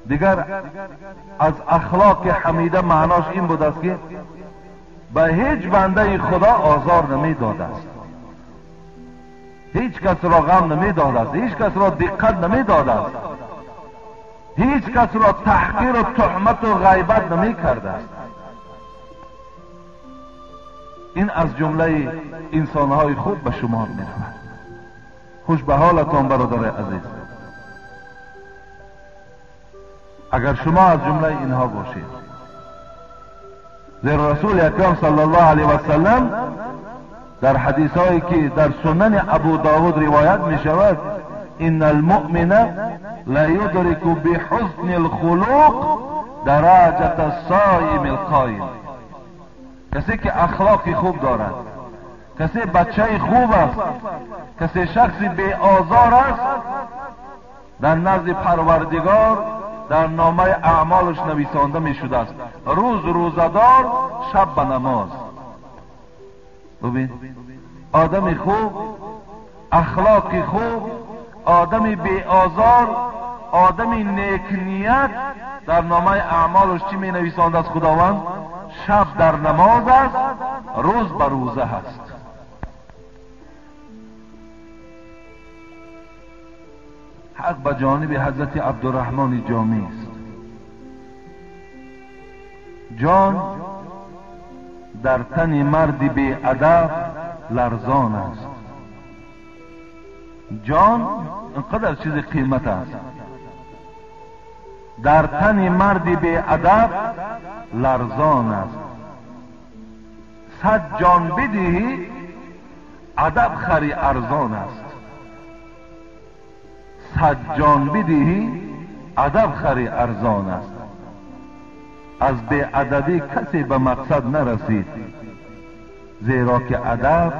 دیگر از اخلاق حمیده معناش این بود است که به هیچ بنده خدا آزار نمیداد است، هیچ کس را غم نمیداد است، هیچ کس را دقت نمیداد است، هیچ کس را تحقیر و تهمت و غیبت نمی کرده است. این از جمله انسانهای خوب به شمار می رود. خوش به حالتان برادر عزیز، اگر شما از جمله اینها باشید. زیرا رسول اکرم صلی الله علیه و سلم در حدیث هایی که در سنن ابو داود روایت می شود، ان المؤمن لا یدرک بحسن الخلق درجة الصائم القائم. کسی که اخلاق خوب دارد، کسی بچه خوب است، کسی شخصی بی آزار است، در نزد پروردگار در نامه اعمالش نویسانده می شده است: روز روزدار، شب به نماز. ببین، آدم خوب، اخلاق خوب، آدم بی آزار، آدم نیک نیت، در نامه اعمالش چی می نویسانده است خداوند؟ شب در نماز است، روز به روزه است. حق به جانب حضرت عبدالرحمن جامی است. جان در تن مرد بی ادب لرزان است. جان اینقدر چیز قیمت است، در تن مرد بی ادب لرزان است. 100 جان بدهی ادب خری ارزان است. 100 جان بدهی ادب خری ارزان است. از بی ادبی کسی به مقصد نرسید، زیرا که ادب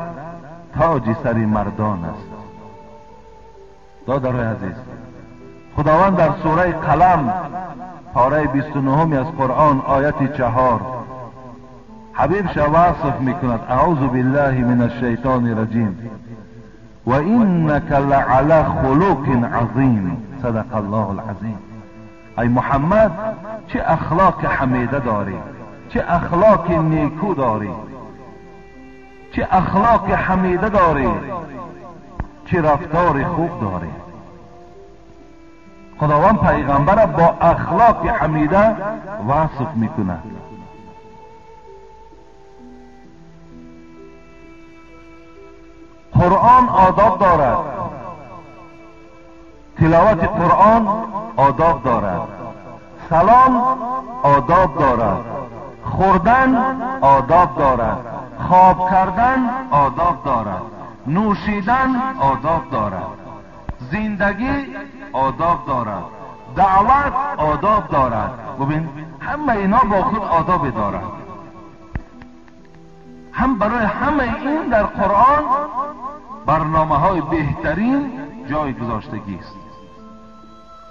تاج سر مردان است. دادرای عزیز، خداوند در سوره قلم پاره 29 از قرآن آیت 4 حبیب شا وصف میکند: اعوذ بالله من الشیطان الرجیم و انک لعلی خلق عظیم. صدق الله العظیم. ای محمد، چه اخلاق حمیده داری، چه اخلاق نیکو داری، چه اخلاق حمیده داری، چه رفتار خوب داری. خداوند پیغمبر با اخلاق حمیده وصف میکند. قرآن آداب دارد، تلاوت قرآن آداب دارد، سلام آداب دارد، خوردن آداب دارد، خواب کردن آداب دارد، نوشیدن آداب دارد، زندگی آداب دارد، دعوت آداب دارد. ببین، همه اینا با خود آداب دارد. هم برای همه این در قرآن برنامه های بهترین جای گذاشتگی است.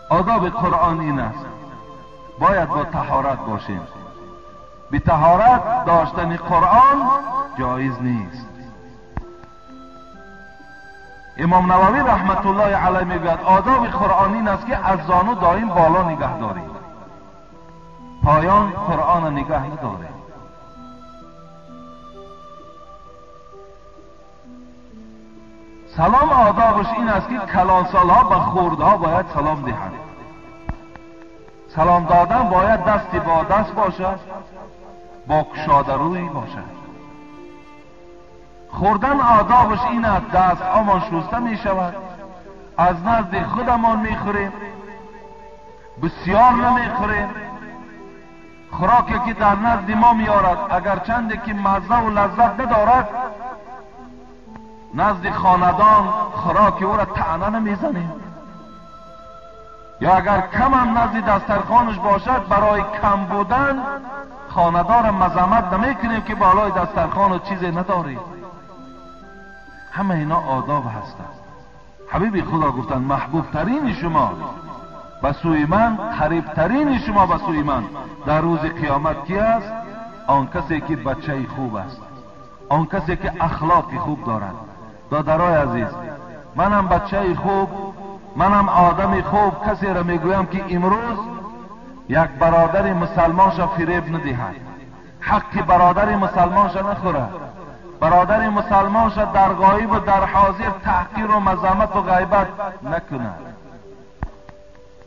آداب قرآن این است: باید با طهارت باشیم. بی طهارت داشتن قرآن جایز نیست. امام نووی رحمت الله علیه میگوید آداب قرآن این است که از زانو دائم بالا نگه داریم، پایان قرآن نگه نداریم. سلام آدابش این است که کلانسالها به خردها باید سلام دهند. سلام دادن باید دستی با دست باشد، با کشاده روی باشد. خوردن آدابش این است دست هامان شسته می شود، از نزد خودمان می خوریم، بسیار نمی خوریم. خوراکی که در نزد ما میارد اگر چنده که مزه و لذت ندارد، نزد خاندان خوراک او را طعنه نمیزنیم. یا اگر کم هم نزد دسترخوانش باشد، برای کم بودن خاندار مذمت نمیکنیم که بالای دسترخوان و چیزی نداری. همه اینا آداب هستند. حبیب خدا گفتند محبوب ترین شما به سوی من، قریب ترین شما به سوی من در روز قیامت کی است؟ آن کسی که بچه خوب است، آن کسی که اخلاق خوب دارد. دادرای عزیز، منم بچه خوب، منم آدم خوب، کسی را میگویم که امروز یک برادر مسلمانش فریب ندهد، حق برادر مسلمانش نخورد، برادر مسلمانش در غایب و در حاضر تحقیر و مذمت و غیبت نکند.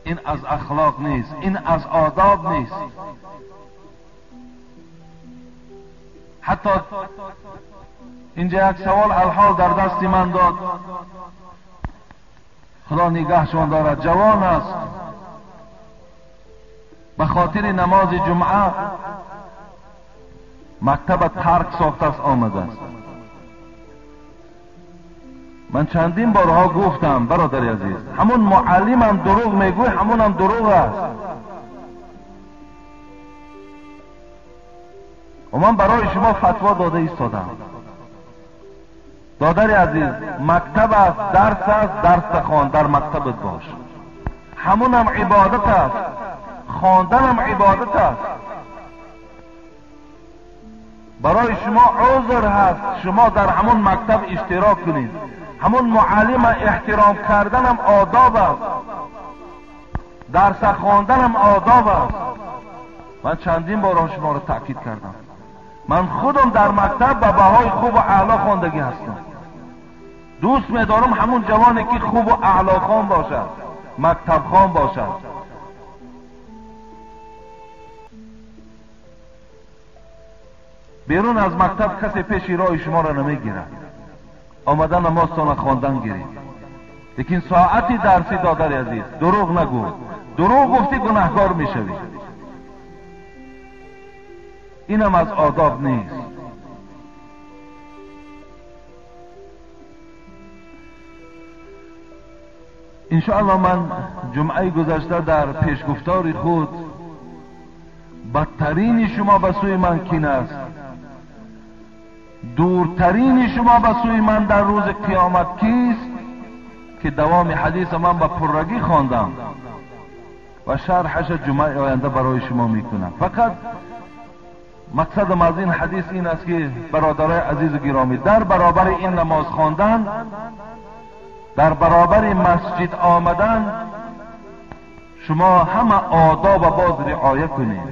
این از اخلاق نیست، این از آداب نیست. Ҳатто инҷа як савол алҳол дар дасти ман дод, Худо нигаҳшон дорад, ҷавон аст, ба хотири намози ҷумъа мактаба тарк сохтааст омадааст. Ман чандин борҳо гуфтам, бародари азиз, ҳамун муаллимам дурӯғ мегӯй, ҳамунам дурӯғ аст. Ва ман барои шумо фатво дода истодам. Додари азиз, мактаб аст, дарс аст, дарса хон, дар мактабат бош. Ҳамунам ибодат аст, хонданам ибодат аст. Барои шумо узр ҳаст, шумо дар ҳамун мактаб иштирок кунед. Ҳамун муаллима эҳтиром карданам одоб аст, дарса хонданам одоб аст. Ман чандин борҳо шуморо таъкид кардам. Ман худам дар мактаб ба баҳои хубу аъло хондагӣ ҳастам. Дӯст медорам ҳамун ҷавоне ки хубу аълохон бошад, мактабхон бошад. Берун аз мактаб касе пеши роҳи шуморо намегирад. Омада намозтонро хондан гиред. Лекин соати дарсӣ, додари азиз, дурӯғ нагӯ. Дурӯғ гуфтӣ гунаҳкор мешавӣ. Инам аз одоб нест. Иншоаллоҳ ман ҷумъаи гузашта дар пешгуфтори худ бадтарини шумо ба сӯи ман кин аст, дуртарини шумо ба сӯи ман дар рӯзи қиёмат кист, ки давоми ҳадиса ман ба пуррагӣ хондам ва шарҳаша ҷумъаи оянда барои шумо мекунам. Фақат мақсадам аз ин ҳадис ин аст ки бародарои азизу гиромӣ, дар баробари ин намоз хондан, дар баробари масҷид омадан, шумо ҳама одоба боз риоя кунед.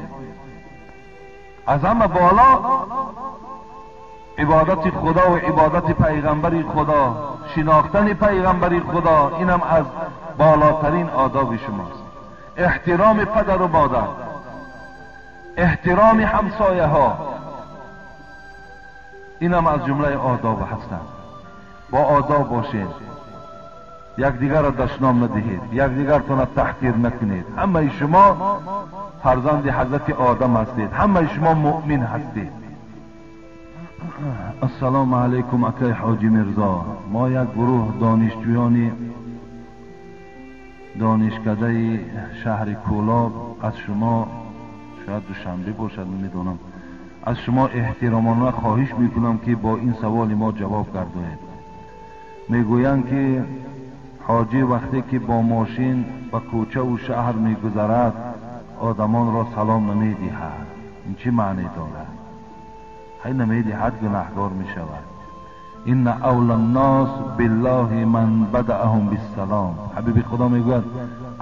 Аз ҳама боло ибодати Худо ва ибодати пайғамбари Худо, шинохтани пайғамбари Худо, инам аз болотарин одоби шумост. Эҳтироми падару модар, эҳтироми ҳамсояҳо, инам аз ҷумлаи одоб ҳастанд. Бо одоб бошед, якдигарро дашном надиҳед, якдигартонро таҳқир накунед. Ҳамаи шумо фарзанди ҳазрати Одам ҳастед, ҳамаи шумо муъмин ҳастед. Ассалому алайкум акай ҳоҷи Мирзо. Мо як гурӯҳ донишҷӯёни донишкадаи шаҳри Кӯлоб аз шумо, шояд Душанбе бошад, намедонам, аз шумо эҳтиромона хоҳиш мекунам ки бо ин саволи мо ҷавоб гардоед. Мегӯянд ки ҳоҷӣ вақте ки бо мошин ба кӯчаву шаҳр мегузарад, одамонро салом намедиҳад. Ин чӣ маъне дорад? Ҳай намедиҳад, гунаҳкор мешавад. Инна авла ннос биллоҳи ман бадаъаҳум биссалом. Ҳабиби Худо мегӯяд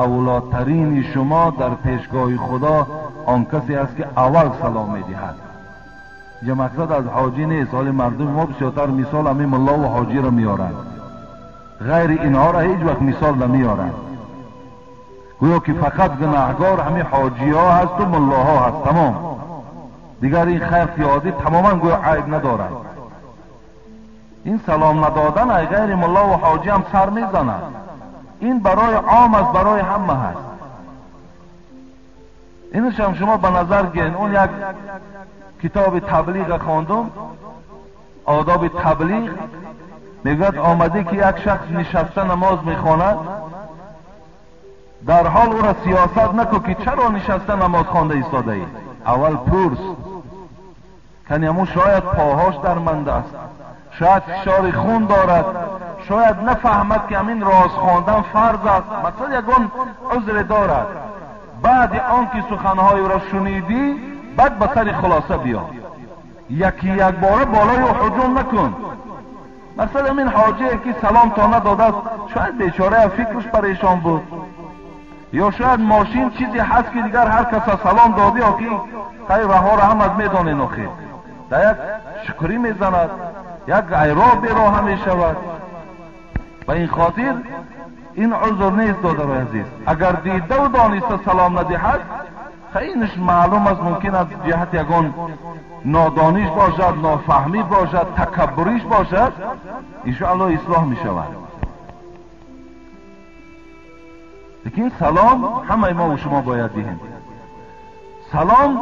авлотарини шумо дар пешгоҳи Худо он касе аст ки аввал салом медиҳад. Инҷа мақсад аз ҳоҷӣ нест. Ҳоли мардуми мо бисёртар мисол ҳамин муллову ҳоҷиро меоранд, ғайри инҳоро ҳеҷ вақт мисол намеоранд. Гӯё ки фақат гунаҳгор ҳамин ҳоҷиҳо ҳасту муллоҳо ҳаст, тамом. Дигар ин халқи оддӣ тамоман гӯё айб надорад. Ин салом надодан ай ғайри муллову ҳоҷӣ ҳам сар мезанад. Ин барои ом аст, барои ҳама ҳаст. Инашам шумо ба назар гиред. Он як китоби таблиға хондум, одоби таблиғ, мегӯяд омадӣ ки як шахс нишаста намоз мехонад, дар ҳол ӯро сиёсат накун ки чаро нишаста намоз хонда истодаӣ. Аввал пурс, кани ҳамун шояд поҳош дарманда аст, шояд фишори хун дорад, шояд нафаҳмад ки ҳамин роз хондан фарз аст, масалан ягон узре дорад. Баъди он ки суханҳои ӯро шунидӣ, баъд ба сари хулоса биё. Яки якбора болои ӯ ҳуҷум накун. Масалан ин ҳоҷие ки салом то надодааст, шояд бечорая фикраш парешон буд, ё шояд мошин чизе ҳаст ки дигар ҳар каса салом додӣ, охи хай раҳоро ҳамат медонен, охи дар як шукрӣ мезанад, як айроҳ бероҳа мешавад. Ба ин хотир ин узр нест, додарои азиз. Агар дидаву дониста салом надиҳад, Инаш маълум аст, мумкин аз ҷиҳати ягон нодониш бошад, нофаҳмӣ бошад, такаббуриш бошад, иншоаллоҳ ислоҳ мешавад. Лекин салом ҳамаи мо ва шумо бояд диҳем. Салом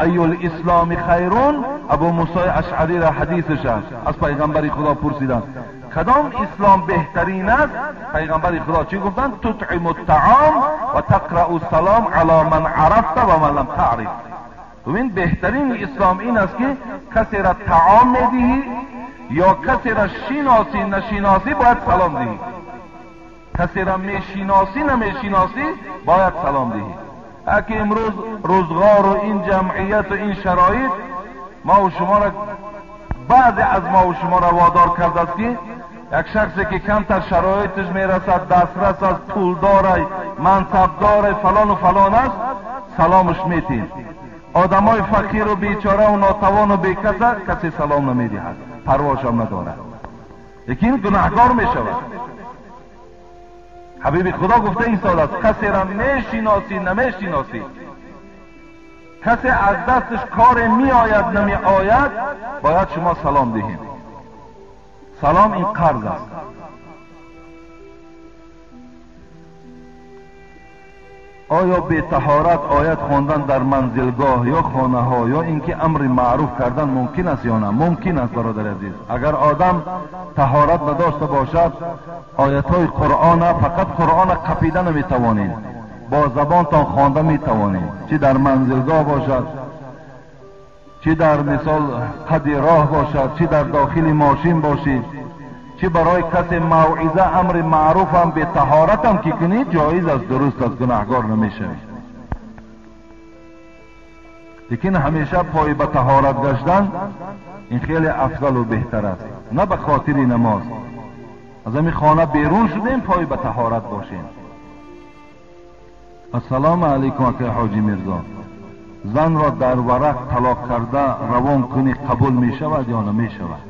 аюл исломи хайрун, Абу Мусои Ашъарӣ ра ҳадисаш аст, аз пайғамбари Худо пурсиданд кадом ислом беҳтарин аст? Пайғамбари Худо чӣ гуфтанд? Тутъиму ттаом ва тақрау салом ало ман арафта ва ман лам таъриф. Бибин, беҳтарини ислом ин аст ки касеро таом медиҳӣ ё касеро шиносӣ нашиносӣ бояд салом диҳӣ, касеро мешиносӣ намешиносӣ бояд салом диҳӣ. Аки имрӯз рӯзғору ин ҷамъияту ин шароит мо шуморо, баъзе аз мо шуморо водор кардааст ки як шахсе ки камтар шароиташ мерасад, дастрас аст, пулдорай, мансабдорай, фалону фалон аст, саломаш метиҳем. Одамои фақиру бечораву нотавону бекаса касе салом намедиҳад, парвошам надорад, лекин гунаҳгор мешавад. Ҳабиби Худо гуфта истодааст касеро мешиносӣ намешиносӣ, касе аз дасташ коре меояд намеояд, бояд шумо салом диҳем. Салом ин қарз аст. Оё бетаҳорат оят хондан дар манзилгоҳ ё хонаҳо ё инки амри маъруф кардан мумкин аст ё на? Мумкин аст, бародари азиз. Агар одам таҳорат надошта бошад, оятҳои Қуръона фақат Қуръона қапида наметавонед, бо забонтон хонда метавонед, чӣ дар манзилгоҳ бошад, чӣ дар мисол қади роҳ бошад, чӣ дар дохили мошин бошед, чӣ барои касе мавъиза амри маъруф ҳам бетаҳоратам ки кунед, ҷоиз аст, дуруст аст, гунаҳгор намешавед. Лекин ҳамеша пой ба таҳорат гаштан ин хеле афзалу беҳтар аст, на ба хотири намоз. Аз ҳамин хона берун шудем, пой ба таҳорат бошем. Ассалому алайкум акай Ҳоҷи Мирзо. Занро дар варақ талоқ карда равон кунӣ қабул мешавад ё намешавад?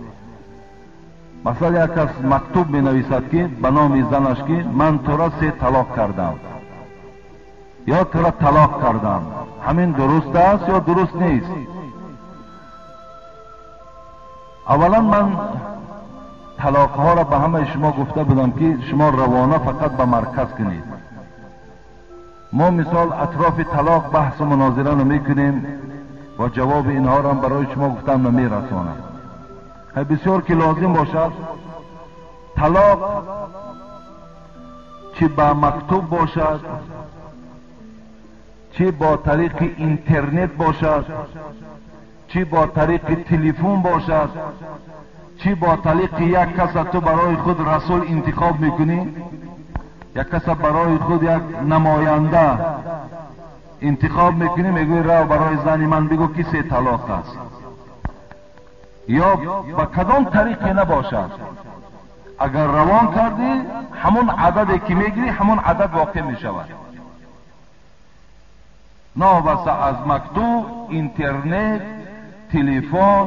Масалан, як кас мактуб менависад ки ба номи занаш ки ман тура 3 талоқ кардам ё тура талоқ кардам, ҳамин дуруст аст ё дуруст нест? Аввалан ман талоқҳоро ба ҳамаи шумо гуфта будам ки шумо равона фақат ба марказ кунед. Мо мисол атрофи талоқ баҳсу мунозира намекунем ва ҷавоби инҳоро ҳам барои шумо гуфтам намерасонам. Бисёр ки лозим бошад, талоқ чӣ ба мактуб бошад, чӣ бо тариқи интернет бошад, чӣ бо тариқи телефон бошад, чӣ бо тариқи як каса ту барои худ расул интихоб мекунӣ, як каса барои худ як намоянда интихоб мекунӣ, мегӯӣ рав барои зани ман бигӯ ки 3 талоқ аст, ё ба кадом тариқе набошад, агар равон кардӣ ҳамон ададе ки мегирӣ ҳамон адад воқеъ мешавад. Новобаста аз мактуб, интернет, телефон,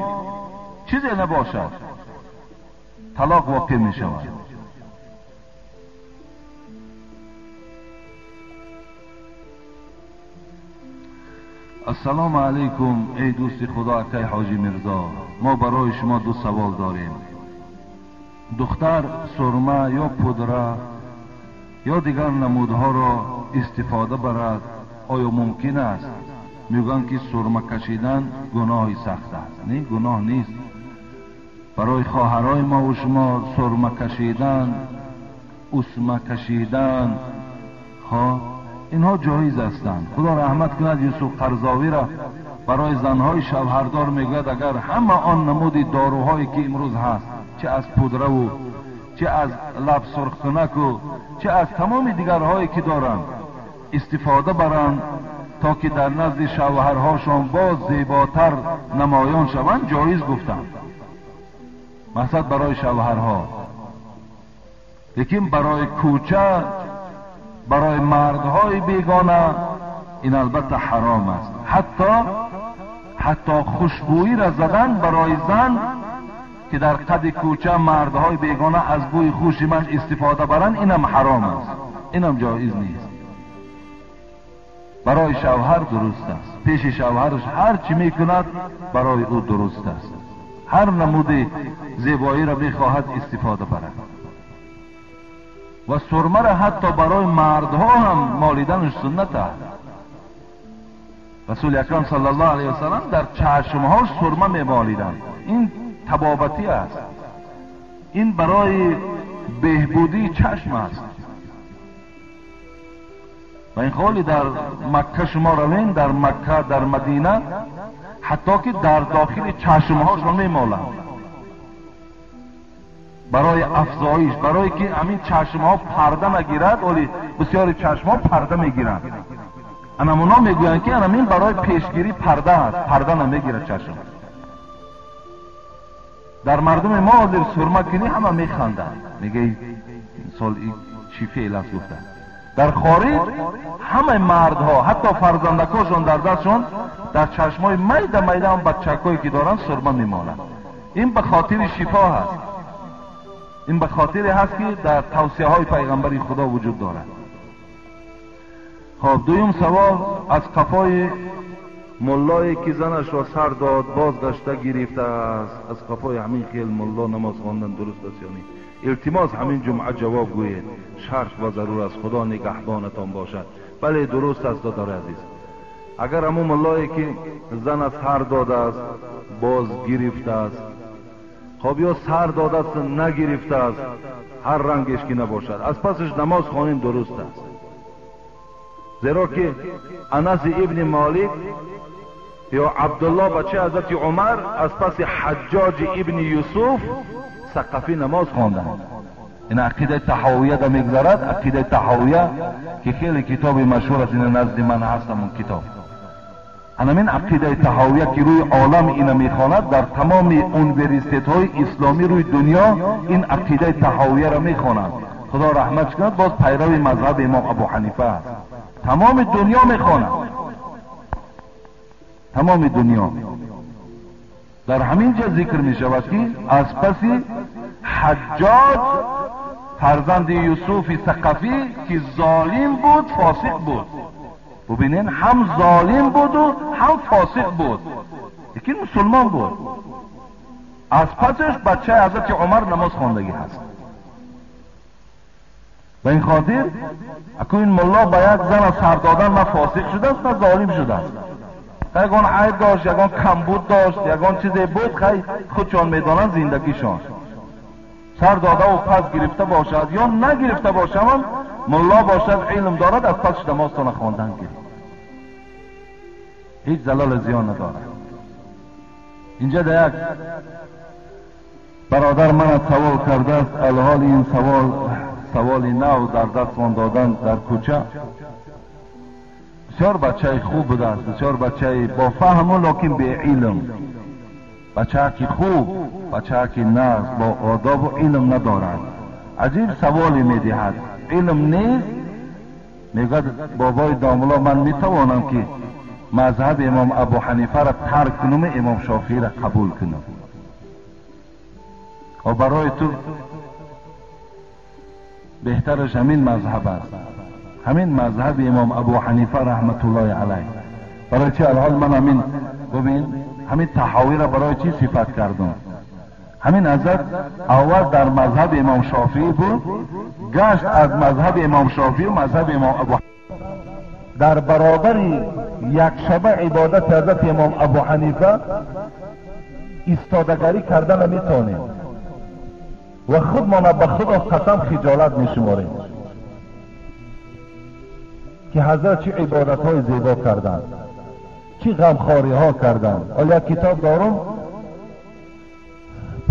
чизе набошад, талоқ воқеъ мешавад. Ассалому алайкум эй дӯсти Худо акай Ҳоҷи Мирзо. Мо барои шумо 2 савол дорем. Духтар сурма ё пудра ё дигар намудҳоро истифода барад, оё мумкин аст? Мегӯянд ки сурма кашидан гуноҳи сахт аст. Не, гуноҳ нест. Барои хоҳарои мо ва шумо сурма кашидан, усма кашидан, инҳо ҷоиз ҳастанд. Худо раҳмат кунад Юсуф Қарзовиро барои занҳои шавҳардор мегӯяд агар ҳама он намуди доруҳое ки имрӯз ҳаст, чӣ аз пудраву чӣ аз лаб сурхкунаку чӣ аз тамоми дигарҳое ки доранд истифода баранд то ки дар назди шавҳарҳошон боз зеботар намоён шаванд, ҷоиз гуфтанд. Мақсад барои шавҳарҳо. Лекин барои кӯча, барои мардҳои бегона ин албатта ҳаром аст. Ҳатто хушбӯиро задан барои зан ки дар қади кӯча мардҳои бегона аз бӯи хуши ман истифода баранд, инам ҳаром аст, инам ҷоиз нест. برای شوهر درست است. پیش شوهرش هر چی میکند برای او درست است. هر نمود زیبایی را میخواهد استفاده برد. و سرمه را حتی برای مردها هم مالیدنش سنت است. رسول اکرم صلی الله علیه وسلم در چشمهاش سرمه میمالیدند. این طبابتی است، این برای بهبودی چشم است. و این خالی در مکه شما روین، در مکه، در مدینه، حتی که در داخل چشمهاشون میمالند برای افزایش، برای که همین چشمها پرده نگیرد. ولی بسیاری چشمها پرده میگیرند، انمونا میگویند که انمین برای پیشگیری پرده است، پرده نمیگیرد چشم. در مردم ما حاضر سرمه کنی همه میخندند، میگه این سال این چی فعل است گفتند. در خارج همه مردها حتی فرزندکاشون در دستشون در چشمای میده میده هم بچکایی که دارن سرمه میمالند. این به خاطر شفا هست، این به خاطر هست که در توصیه های پیغمبری خدا وجود دارد. خب دویم سوال، از قفای ملایی که زنش را سر داد بازگشته گرفته است، از قفای همین خیل ملا نماز خواندن درست است یا نه؟ التماس همین جمعه جواب گویید، شرط و ضرور است. خدا نگهبانتان باشد. بله درست است دادار عزیز. اگر همون ملایی که زن سر داده است باز گرفته است، خب یا سر داده است نگرفته است، هر رنگش که نباشد، از پسش نماز خوانیم درست است. زیرا که انس ابن مالک یا عبدالله بچه حضرت عمر از پس حجاج ابن یوسف ثقفی نماز خواندند. این عقیده طحاویه دا میگذرد، عقیده طحاویه که خیلی کتاب مشهور است، این نزد من هست همون کتاب. همین عقیده طحاویه که روی عالم اینو میخواند، در تمام اونیورسیت های اسلامی روی دنیا این عقیده طحاویه را میخوانند. خدا رحمت کند، باز پیرو مذهب امام ابو حنیفه است. تمام دنیا میخوانند، تمام دنیا. در همین جا ذکر می شود که از پس حجاج فرزند یوسف ثقفی که ظالم بود، فاسق بود. ببینین هم ظالم بود و هم فاسق بود، لیکن مسلمان بود. از پسش بچه حضرت عمر نماز خواندگی هست. به این خاطر اکو این ملا با یک زن سر دادن نه فاسق شده است نه ظالم شده است. یگان عیب داشت، یگان کمبود داشت، یگان چیزی بود، خیلی خودشان میدانند زندگیشان. سر داده و پس گرفته باشد یا نگرفته باشد هم ملا باشد علم دارد، از پسش نمازتان خواندن گرفت، هیچ زلال زیان ندارد. اینجا در یک برادر من سوال کرده است، الحال این سوال سوال نو در دستمان دادن در کوچه. بسیار بچه خوب بوده است، بسیار بچه با فهم و لکن به علم، بچه که خوب، بچه که ناز با آداب و علم ندارد. عجیب سوالی میدهد، علم نیست. میگوید بابای داملا من میتوانم که مذهب امام ابو حنیفه را ترک کنم، امام شافعی را قبول کنم. و برای تو بهترش همین مذهب است، همین مذهب امام ابو حنیفه رحمت الله علیه. برای چی الحال من همین ببین همین طحاوی را برای چی صفت کردم؟ همین حضرت اول در مذهب امام شافعی بود، گشت از مذهب امام شافعی و مذهب امام ابو در برابر یک شبه عبادت حضرت امام ابو حنیفه ایستادگری کردن نمیتونیم و خودمان به خدا قسم خجالت میشماریم که حضرت چه عبادت های زیبا کردند، چه غمخواری ها کردند. آیا کتاب دارم،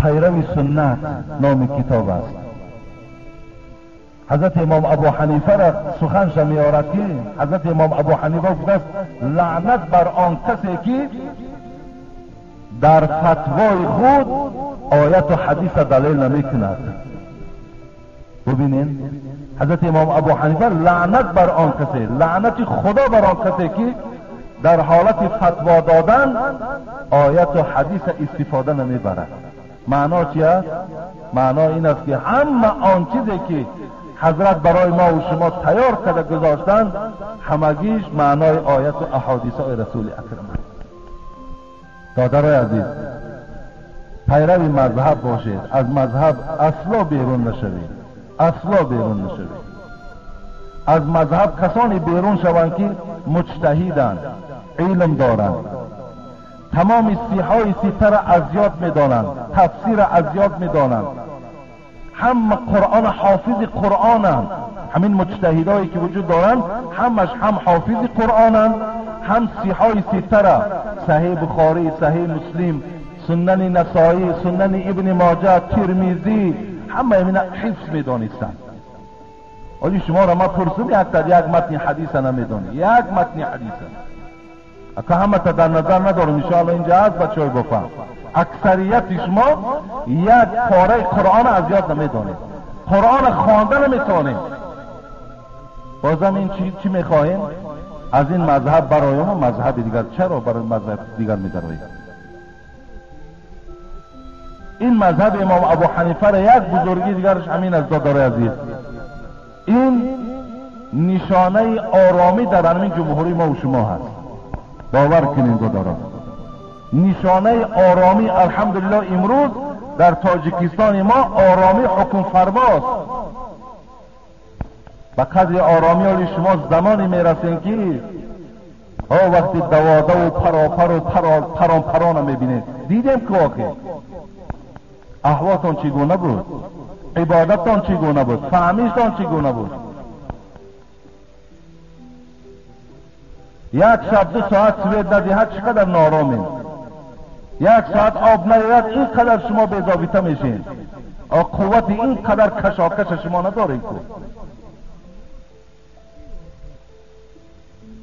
پیرو سنت نام کتاب است. حضرت امام ابو حنیفه را سخنش میآورد که حضرت امام ابو حنیفه گفته است لعنت بر آن کسی که در فتوای خود آیت و حدیث دلیل نمی کند. ببینین حضرت امام ابو حنیفه لعنت بر آن کسی، لعنت خدا بر آن کسی که در حالت فتوا دادن آیت و حدیث استفاده نمیبرد. معنا چی است؟ معنا این است که همه آن چیزی که ҳазрат барои мо ва шумо тайёр карда гузоштанд, ҳамагиш маънои оят ва аҳодисҳои расули акрам аст. Додарои азиз, пайрави мазҳаб бошед, аз мазҳаб асло берун нашавед, асло берун нашавед. Аз мазҳаб касоне берун шаванд ки муҷтаҳиданд, илм доранд, тамоми сиҳои ситара аз ёд медонанд, тафсира аз ёд медонанд, ҳама қуръон ҳофизи қуръонанд. Ҳамин муҷтаҳидое ки вуҷуд доранд, ҳамаш ҳам ҳофизи қуръонанд, ҳам сиҳои ситара, саҳеҳ бухорӣ, саҳеҳ муслим, сунани насоӣ, сунани ибни моҷа, тирмизӣ, ҳама ҳамина ҳифз медонистанд. Оли шуморо ман пурсум, як матни ҳадиса намедонӣ, як матни ҳадиса. Ака ҳамата дар назар надорам, иншоалло инҷа ҳаст бачаҳои бофаҳм. Аксарияти шумо як пораи қуръона аз ёд намедонед, қуръона хонда наметавонед. Бозам ин чӣ мехоҳем? Аз ин мазҳаб бароем ва мазҳаби дигар. Чаро барои мазҳаби дигар медароем? Ин мазҳаби имом абу ҳанифара як бузургии дигараш ҳамин аст, додарои азиз. Ин нишонаи оромӣ дар ҳамин ҷумҳурии мо ва шумо ҳаст. Бовар кунед додаро, нишонаи оромӣ алҳамдулиллоҳ имрӯз дар тоҷикистони мо оромӣ ҳукмфармост. Ба қадри оромӣ оли шумо замоне мерасем ки вақти даводаву паропару паронпарона мебинед. Дидем ки охир аҳволтон чӣ гуна буд, ибодаттон чӣ гуна буд, фаҳмиштон чӣ гуна буд. Як шаб 2 соат свет надиҳад, чӣ қадар норомем. 1 соат об наояд, ин қадар шумо безобита мешед. Қуввати ин қадар кашокаша шумо надоред ку.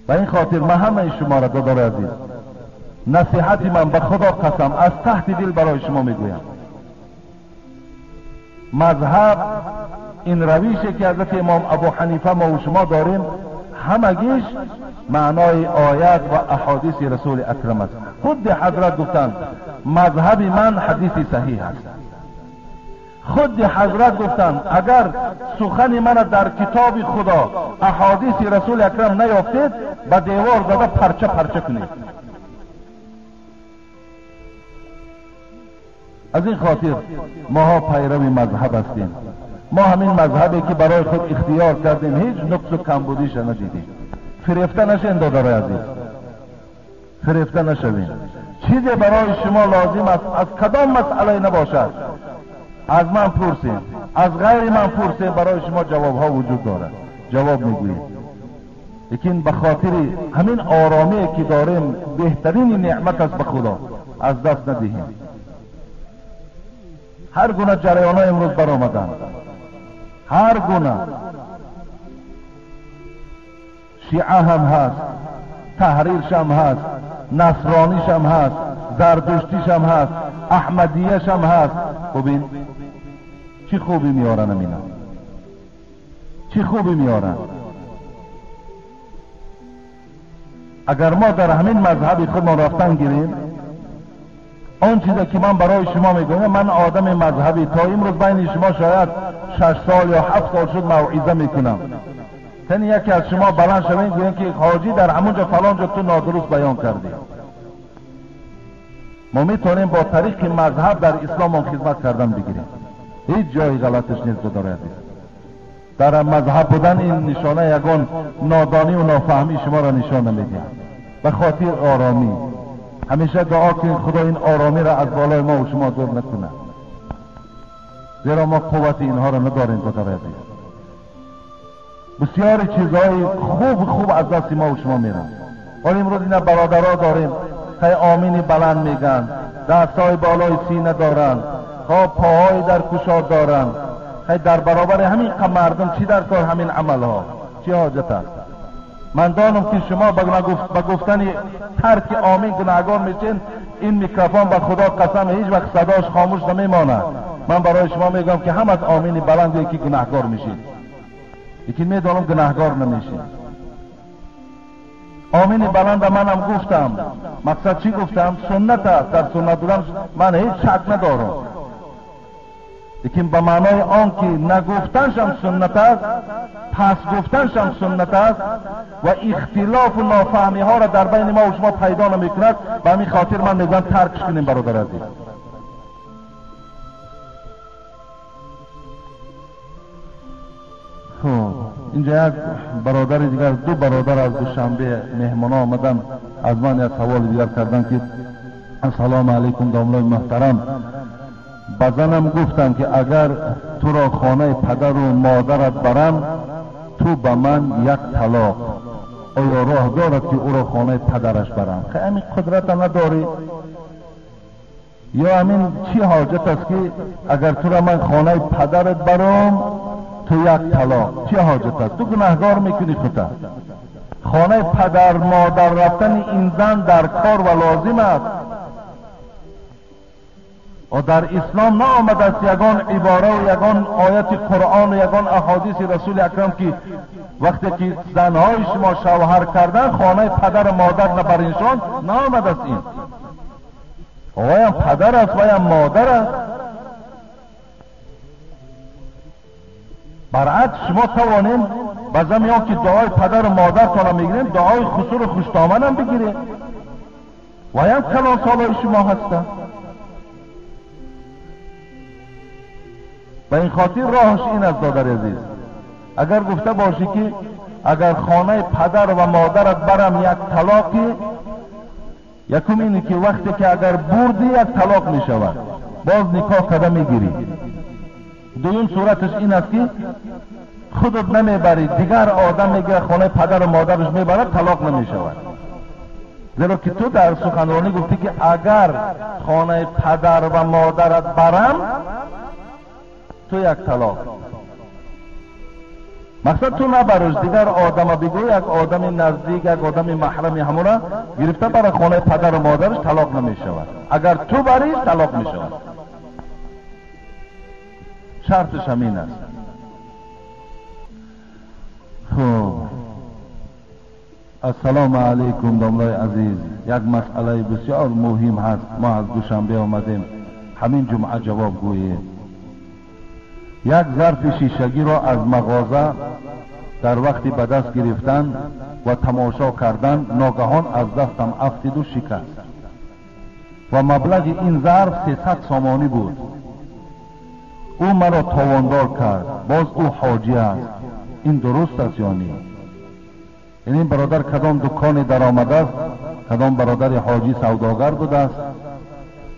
Ба ин хотир ман ҳамаи шуморо, додари азиз, насиҳати ман ба худо қасам аз таҳти дил барои шумо мегӯям. Мазҳаб ин равише ки ҳазрати имом абу ҳанифа мо ва шумо дорем, ҳамагиш маънои оят ва аҳодиси расули акрам аст. Худи ҳазрат гуфтанд мазҳаби ман ҳадиси саҳиҳ аст. Худи ҳазрат гуфтанд агар сухани мана дар китоби худо аҳодиси расули акрам наёфтед, ба девор зада парча парча кунед. Аз ин хотир моҳо пайрави мазҳаб ҳастем. Мо ҳамин мазҳабе ки барои худ ихтиёр кардем, ҳеҷ нуқсу камбудиша надидем. Фирефта нашен, додарои азиз, фирефта нашавем. Чизе барои шумо лозим аст, аз кадом масъалае набошад, аз ман пурсед, аз ғайри ман пурсед, барои шумо ҷавобҳо вуҷуд дорад, ҷавоб мегӯем. Лекин ба хотири ҳамин оромие ки дорем, беҳтарини неъмат аст ба худо, аз даст надиҳем. Ҳар гуна ҷараёнҳо имрӯз баромаданд, ҳар гуна шиа ҳам ҳаст, таҳриршам ҳаст, насронишам ҳаст, зардуштишам ҳаст, аҳмадияшам ҳаст. Бубин чӣ хубӣ меоранд амина, чӣ хубӣ меоранд. Агар мо дар ҳамин мазҳаби худмон рафтан гирем, он чизе ки ман барои шумо мегӯям, ман одами мазҳабӣ то имрӯз байни шумо шояд 6 сол ё 7 сол шуд мавъиза мекунам. Тани яке аз шумо баланд шавед, гӯем ки ҳоҷӣ дар ҳамон ҷо фалон ҷо ту нодуруст баён кардӣ. Мо метавонем бо тариқи мазҳаб дар ислом он хизмат кардан бигирем. Ҳеҷ ҷои ғалаташ нест, додарои азиз. Дар мазҳаб будан ин нишона ягон нодонӣ ва нофаҳмии шуморо нишон намедиҳад. Ба хотир оромӣ ҳамеша дуо кунед худо ин оромиро аз болои мо ва шумо дур накунад, зеро мо қуввати инҳоро надорем, додарои азиз. Бисёри чизҳои хуб хуб аз дасти мо ва шумо мераванд. Ҳол имрӯз ина бародаро дорем, хай омини баланд мегӯянд, дастҳои болои сина доранд, хоб поҳои дар кушод доранд. Хай дар баробари ҳамин мардум чӣ дар кор ҳамин амалҳо, чӣ ҳоҷат аст? Ман донам ки шумо ба гуфтани тарки омин гунаҳгор мешед. Ин микрофон ба худо қасам ҳеҷ вақт садош хомӯш намемонад. Ман барои шумо мегӯям ки ҳам аз омини баланд ки гунаҳгор мешед, лекин медонам гунаҳгор намешед. Омини баланда манам гуфтам, мақсад чӣ гуфтам? Суннат аст, дар суннат будан ман ҳеҷ шак надорам. Лекин ба маънои он ки нагуфтаншам суннат аст, пас гуфтаншам суннат аст ва ихтилофу нофаҳмиҳоро дар байни мо ва шумо пайдо намекунад, ба ҳамин хотир ман мегӯям таркш кунем, бародар азиз. Хуб, инҷа як бародари дигар, ду бародар аз Душанбе меҳмонҳо омаданд, аз ман як саволи дигар карданд ки ассалому алайкум домлои муҳтарам, ба занам гуфтам ки агар туро хонаи падару модарат барам, ту ба ман як талоқ. Оё роҳ дорад ки ӯро хонаи падараш барам? Ҳамин қудрата надорӣ? Ё ҳамин чӣ ҳоҷат аст ки агар туро ман хонаи падарат барам, ту як талоқ? Чӣ ҳоҷат аст? Ту гунаҳгор мекунӣ худта. Хонаи падар модар рафтани ин зан дар кор ва лозим аст. Ва дар ислом наомадааст ягон ибора ва ягон ояти Қуръон ва ягон аҳодиси Расули Акрам ки вақте ки занҳои шумо шавҳар кардан хонаи падару модар набариншон, наомадааст ин. Ваям падар аст, ваям модар аст. Баръакс шумо тавонем ба зами он ки дуои падару модартонро мегирем, дуои хусуру хуштоманам бигирем. Ваям калонсолои шумо ҳастанд. Ба ин хотир роҳаш ин аст, додари азиз, агар гуфта бошӣ ки агар хонаи падар ва модарат барам як талоқи, якум ине ки вақте ки агар бурдӣ як талоқ мешавад, боз никоҳ карда мегирӣ. Дуюм сураташ ин аст ки худат намебарӣ, дигар одам мегирад хонаи падару модараш мебарад, талоқ намешавад. Зеро ки ту дар суханронӣ гуфтӣ ки агар хонаи падар ва модарат барам, ту як талоқ. Мақсад ту набарӯш, дигар одама бигӯ, як одами наздик, як одами маҳрами ҳамура гирифта бара хонаи падару модараш, талоқ намешавад. Агар ту барӣ, талоқ мешавад. Шарташ ҳамин аст. Хуб, ассалому алайкум домлои азиз, як масъалаи бисёр муҳим ҳаст. Мо аз Душанбе омадем, ҳамин ҷумъа ҷавоб гӯем. Як зарфи шишагиро аз мағоза дар вақти ба даст гирифтан ва тамошо кардан ногаҳон аз дастам афтиду шикаст ва маблағи ин зарф 300 сомонӣ буд. Ӯ маро товондор кард, боз ӯ ҳоҷӣ аст. Ин дуруст аст ё не? Ин бародар кадом дуконе даромадааст, кадом бародари ҳоҷӣ савдогар будааст?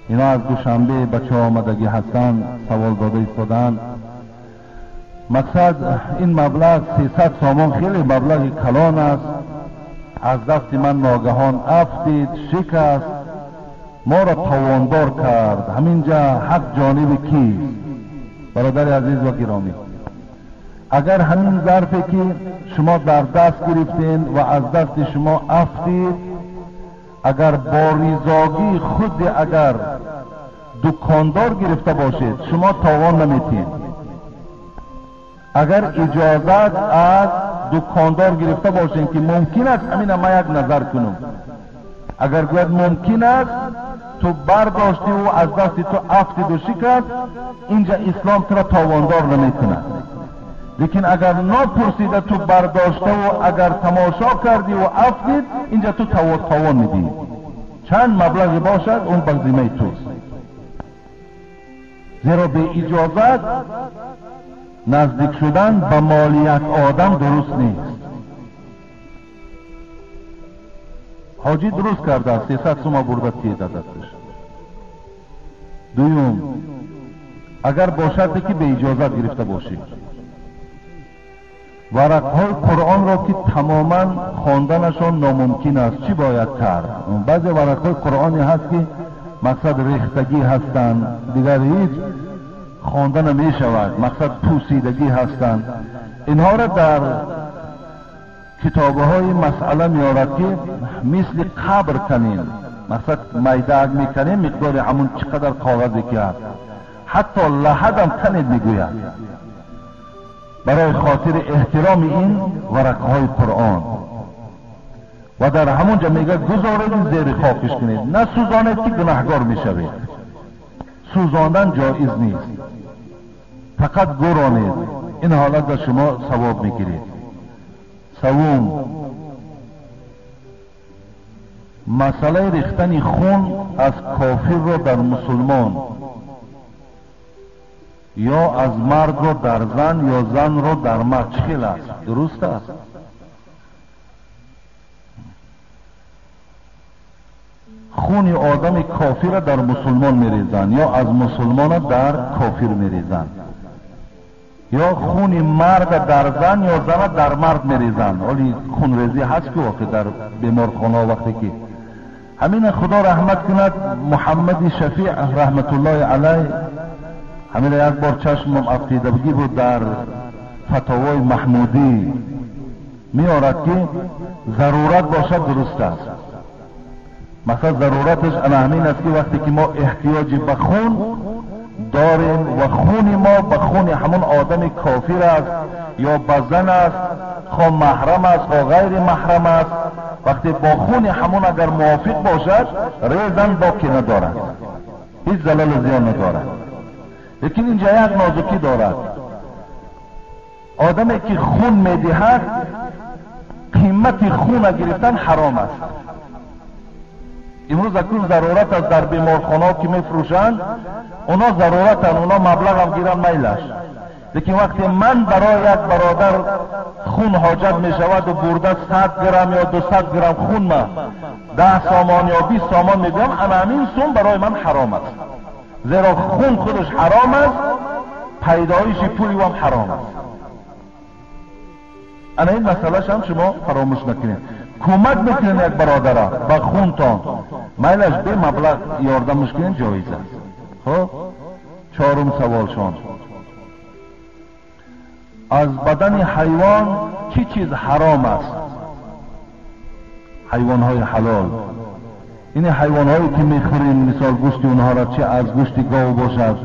Ино аз Душанбе ба чо омадагӣ ҳастанд, савол дода истодаанд. Мақсад ин маблағ 300 сомон хеле маблағи калон аст. Аз дасти ман ногаҳон афтид, шикаст, моро тавондор кард. Ҳаминҷа ҳақ ҷониби кист? Бародари азиз ва гиромӣ, агар ҳамин зарфе ки шумо дар даст гирифтен ва аз дасти шумо афтид, агар бо ризогии худ агар дукондор гирифта бошед, шумо тавон наметиҳед. Агар иҷозат аз дукондор гирифта бошед ки мумкин аст ҳамина ман як назар кунам, агар гӯяд мумкин аст, ту бардоштиву аз дасти ту афтиду шикаст, инҷа ислом туро тавондор намекунад. Лекин агар нопурсида ту бардоштаву агар тамошо кардиву афтид, инҷа ту тавон медиҳӣ. Чанд маблағе бошад, он ба зиммаи туст. Зеро беиҷозат наздик шудан ба моли як одам дуруст нест. Ҳоҷӣ дуруст кардааст, 300 сума бурда тиеда дасташ. Дуюм, агар бо шарте ки беиҷозат гирифта бошӣ, варақҳои Қуръонро ки тамоман хонданашон номумкин аст, чӣ бояд кард? Баъзе варақҳои Қуръоне ҳаст ки мақсад рехтагӣ ҳастанд, дигар ҳеҷ хонда намешавад, мақсад пӯсидагӣ ҳастанд. Инҳоро дар китобҳои масъала меорад ки мисли қабр канем, мақсад майдаак мекунем, миқдори ҳамун чӣ қадар коғазе ки ҳаст, ҳатто лаҳадам канед мегӯяд, барои хотири эҳтироми ин варақҳои Қуръон. Ва дар ҳамон ҷо мегӯяд гузоред зери хокиш кунед, насӯзонед ки гунаҳгор мешавед. Сӯзондан ҷоиз нест. Фақат гуронед, ин ҳолат ба шумо савоб мегиред. Севум, масъалаи рехтани хун аз кофирро дар мусулмон ё аз мардро дар зан ё занро дар мард чӣ хел аст? Дуруст аст? Хуни одами кофира дар мусулмон мерезанд ё аз мусулмона дар кофир мерезанд, ё хуни марда дар зан ё зана дар мард мерезанд. Ҳоли хунрезӣ ҳаст ки воқеъ дар беморхонаҳо вақте ки ҳамина худо раҳмат кунад Муҳаммади Шафиъ раҳматуллоҳи алайҳ, ҳамина як бор чашмам афтидагӣ буд дар фатовои Маҳмудӣ меорад ки зарурат бошад дуруст аст. Масалан зарураташ ана ҳамин аст ки вақте ки мо эҳтиёҷи ба хун дорем ва хуни мо ба хуни ҳамон одами кофир аст ё ба зан аст, хо маҳрам аст, хо ғайри маҳрам аст, вақте бо хуни ҳамон агар мувофиқ бошад, резан боке надорад, ҳеҷ залалу зиён надорад. Лекин инҷа як нозукӣ дорад. Одаме ки хун медиҳад, қимати хуна гирифтан ҳаром аст. Имрӯз акун зарурат аст дар беморхонаҳо ки мефурӯшанд, оно заруратанд, оно маблағам гиранд майлаш. Лекин вақте ман барои як бародар хун ҳоҷат мешаваду бурда 100 грамм ё 200 грамм хун ма 10 сомон ё 20 сомон мегӯям, ана ҳамин сум барои ман ҳаром аст. Зеро хун худаш ҳаром аст, пайдоиши пули ӯ ҳам ҳаром аст. Ана ин масъалаш ҳам шумо фаромӯш накунед. Кӯмак мекунед як бародара ба хунтон, майлаш бемаблағ ёрдамаш кунед, ҷоиз аст. Хуб, чорум саволшон: аз бадани ҳайвон чӣ чиз ҳаром аст? Ҳайвонҳои ҳалол, ин ҳайвонҳое ки мехӯрем, мисол гӯшти онҳоро, чӣ аз гӯшти гов бошад,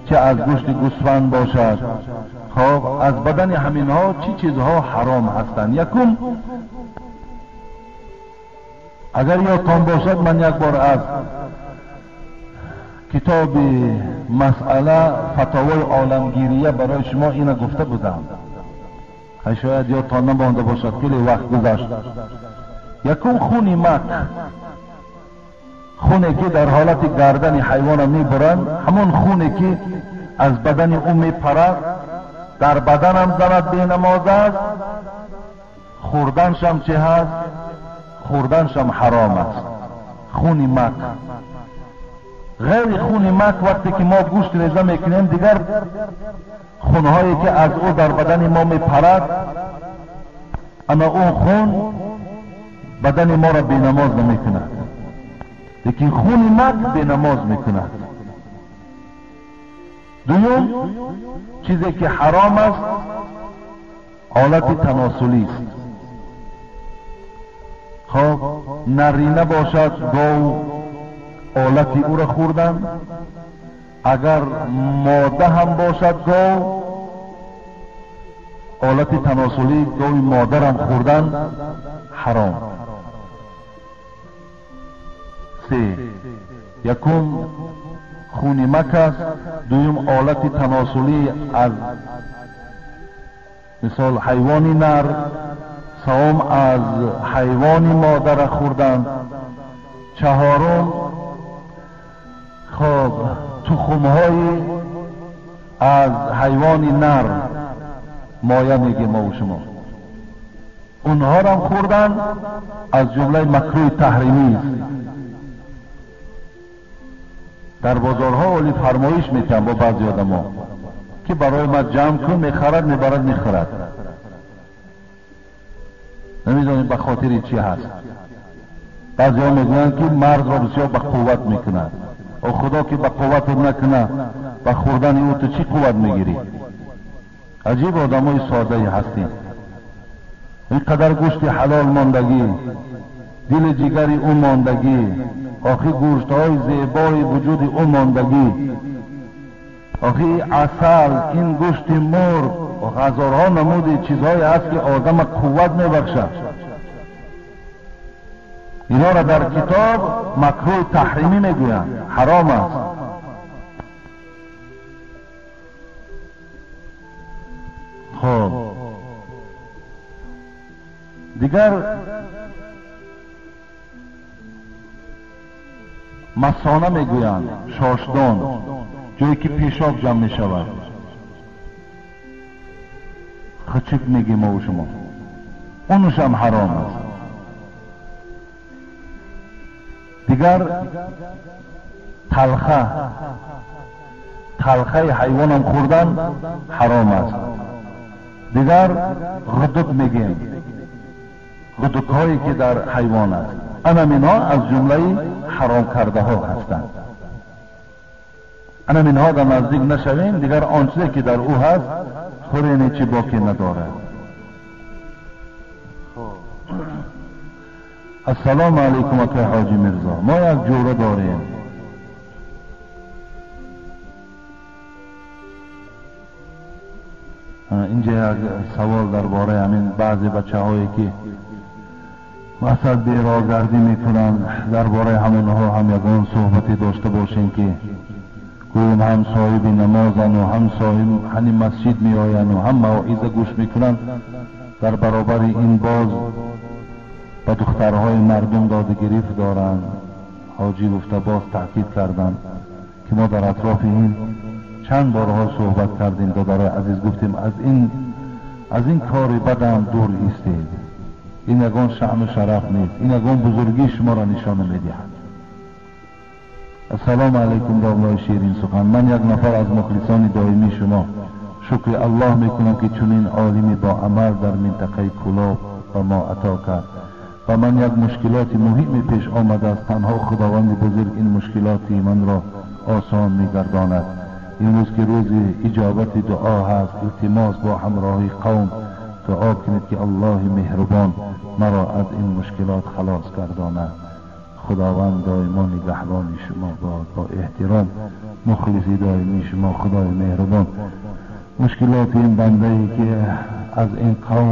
чӣ аз гӯшти гӯсфанд бошад, хоб аз бадани ҳаминҳо чӣ чизҳо ҳаром ҳастанд? Якум, агар ёдтон бошад, ман як бор аз китоби масъала фатовои оламгирия барои шумо ина гуфта будам. Шояд ёдтон намонда бошад, хеле вақт гузашт. Якум, хуни мак, хуне ки дар ҳолати гардани ҳайвона мебуранд, ҳамон хуне ки аз бадани ӯ мепарад, дар баданам занад бенамоз аст, хӯрданшам чӣ ҳаст? Хӯрданшам ҳаром аст. Хуни мак. Ғайри хуни мак вақте ки мо гӯшт реза мекунем, дигар хунҳое ки аз ӯ дар бадани мо мепарад, ана он хун бадани моро бенамоз намекунад, лекин хуни мак бенамоз мекунад. Дуюм, чизе ки ҳаром аст, ҳолати таносулист. Хоб нарина бошад гов, олати ӯро хӯрдан, агар мода ҳам бошад гов, олати таносулӣ гови модарам хӯрдан ҳаром. Се, якум хуни мак аст, дуюм олати таносулӣ аз мисол ҳайвони нар, сеюм аз ҳайвони модара хӯрдан, чаҳорум хоб тухмҳои аз ҳайвони нар, моя мегем мо шумо, онҳорам хӯрдан аз ҷумлаи макрӯҳи таҳримӣ аст. Дар бозорҳо оли фармоиш метиҳанд бо баъзи одамо ки барои ма ҷамъ кун, мехарад, мебарад, мехӯрад. Намедонем ба хотири чӣ ҳаст. Баъзеҳо мегӯянд ки мардро бисёр ба қувват мекунад. О худо ки ба қувватат накунад, ба хӯрдани ӯ ту чӣ қувват мегирӣ? Аҷиб одамои соддае ҳастем. Ин қадар гӯшти ҳалол мондагӣ, дили ҷигари ӯ мондагӣ, охи гӯштҳои зебои вуҷуди ӯ мондагӣ, охи асал, ин гӯшти мурғ, ҳазорҳо намуди чизҳое ҳаст ки одама қувват мебахшад. Инҳоро дар китоб макрӯҳи таҳримӣ мегӯянд, ҳаром аст. Дигар масона мегӯянд, шошдон, ҷое ки пешоб ҷамъ мешавад, хичик мегӯем мову шумо, онушам ҳаром аст. Дигар талха, талхаи ҳайвонам хӯрдан ҳаром аст. Дигар ғудук мегӯем, ғудукҳое ки дар ҳайвон аст, анам инҳо аз ҷумлаи ҳаром кардаҳо ҳастанд. Анам инҳо дар наздик нашавем, дигар он чизе ки дар ӯ ҳаст хӯрене чӣ боке надорад. Ассалому алайкум акай ҳоҷи Мирзо, мо як ҷӯра дорем. Инҷа як савол дар бораи ҳамин баъзе бачаҳое ки масал берогардӣ мекунанд, дар бораи ҳамонҳо ҳам ягон суҳбате дошта бошем ки гӯем ҳам соҳиби намозану ҳам соҳиби ҳани масҷид меояну ҳам мавъиза гӯш мекунанд, дар баробари ин боз ба духтарҳои мардум додагирифт доранд. Ҳоҷӣ гуфта боз таъкид карданд ки мо дар атрофи ин чанд борҳо суҳбат кардем. Додарои азиз, гуфтем аз ин кори бадам дур истед. Ин ягон шаъну шараф нест, ин ягон бузургии шуморо нишона медиҳад. Ассалому алайкум домлои ширин сухан, ман як нафар аз мухлисони доимии шумо. Шукри Аллоҳ мекунам ки чунин олими боамал дар минтақаи Кӯлоб ба мо ато кард. Ба ман як мушкилоти муҳиме пеш омадааст, танҳо Худованди бузург ин мушкилоти манро осон мегардонад. Имрӯз ки рӯзи иҷобати дуо ҳаст, илтимос бо ҳамроҳии қавм дуо кунед ки Аллоҳи меҳрубон маро аз ин мушкилот халос гардонад. Худованд доимо нигаҳбони шумо бод. Бо эҳтиром мухлиси доимии шумо Худои меҳрубон мушкилоти ин бандае ки аз ин қавм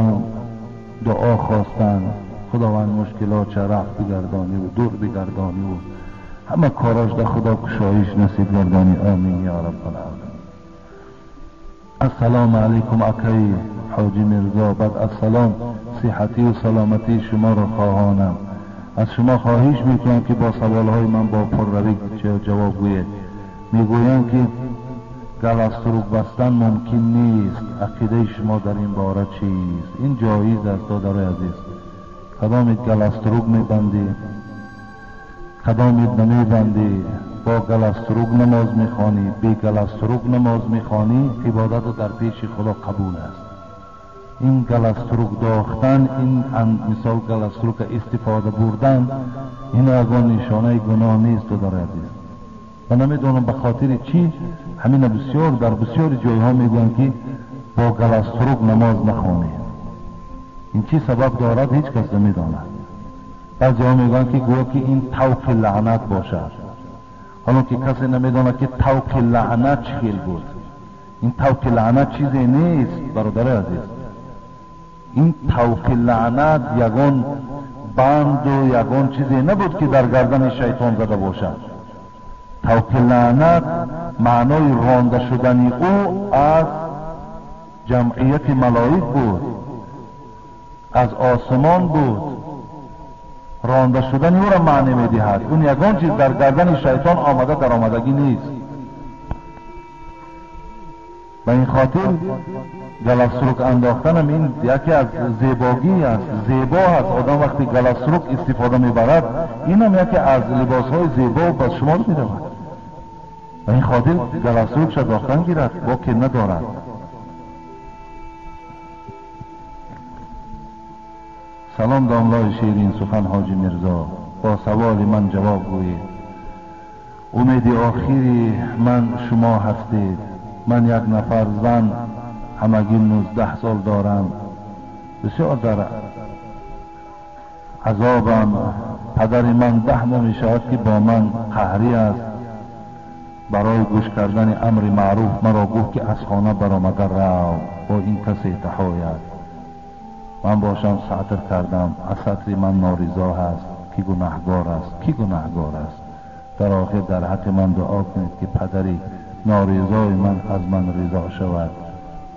дуо хостанд, Худованд мушкилотша рафт бигардониву дур бигардониву ҳама корош да Худо кушоиш насиб гардонӣ. Омин ё раббалоламин. Ассалому алайкум акаи ҳоҷи Мирзо, баъд аз салом сиҳатию саломатии шуморо хоҳонам. Аз шумо хоҳиш мекунам ки бо саволҳои ман бо пурравӣ ҷавоб гӯед. Мегӯянд ки галаструк бастан мумкин нест, ақидаи шумо дар ин бора чист? Ин ҷоиз аст додарои азиз. Кадомит галаструк мебандӣ, кадомит намебандӣ, бо галаструк намоз мехонӣ, бе галаструк намоз мехонӣ, ибодату дар пеши Худо қабул аст. Ин галаструк дохтан, ин мисол галаструка истифода бурдан, ин ягон нишонаи гуноҳ нест додарои азиз. Ва намедонам ба хотири чӣ ҳамина бисёр дар бисёри ҷойҳо мегӯянд ки бо галаструк намоз нахонед. Ин чӣ сабаб дорад ҳеҷ кас намедонад. Баъзеҳо мегӯянд ки гӯё ки ин тавқи лаънат бошад, ҳоло ки касе намедонад ки тавқи лаънат чӣ хел буд. Ин тавқи лаънат чизе нест бародари азиз. Ин тавқи лаънат ягон банду ягон чизе набуд ки дар гардани шайтон зада бошад. Тавқи лаънат маънои ронда шудани ӯ аз ҷамъияти малоик буд, аз осмон буд. Ронда шудани ӯро маъне медиҳад. Он ягон чиз дар гардани шайтон омада даромадагӣ нест. Ба ин хотир галаструк андохтанам ин яке аз зебогӣ аст, зебо аст. Одам вақте галаструк истифода мебарад, инам яке аз либосҳои зебо ба шумор меравад. Ба ин хотир галаструкша дохтан гирад, боке надорад. Салом домлои ширин сухан ҳоҷи Мирзо, бо саволи ман ҷавоб гӯед. Умеди охири ман шумо ҳастед. Ман як нафар зан, ҳамагӣ 19 сол дорам, бисёр дар азобам. Падари ман 10 моҳ мешавад ки бо ман қаҳрӣ аст. Барои гӯш кардани амри маъруф маро гуфт ки аз хона баромада рав, бо ин касе таҳояд. Ман бошам сатр кардам, аз сатри ман норизо ҳаст, ки гунаҳгор аст, ки гунаҳгор аст. Дар охир дар ҳаққи ман дуо кунед ки падари норизои ман аз ман ризо шавад.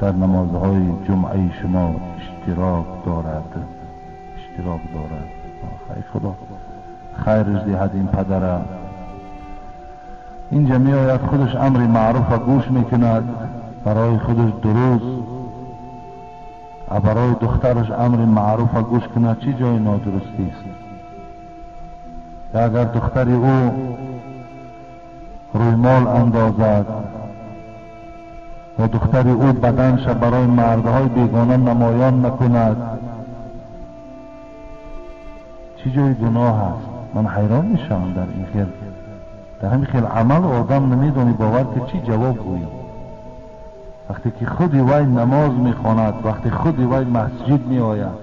Дар намозҳои ҷумъаи шумо иштирок дорад. иштирок дорад. Ай Худо хайраш диҳад ин падара. Инҷа меояд, худаш амри маъруфа гӯш мекунад, барои худаш дуруст, а барои духтараш амри маъруфа гӯш кунад чӣ ҷои нодурустист? Агар духтари ӯ рӯймол андозад ва духтари ӯ баданша барои мардҳои бегона намоён накунад, чӣ ҷои гуноҳ аст? Ман ҳайрон мешавам дар ин хел, дар ҳамин хел амал одам намедони бовар ки чӣ ҷавоб гӯӣ. Вақте ки худи вай намоз мехонад, вақте худи вай масҷид меояд,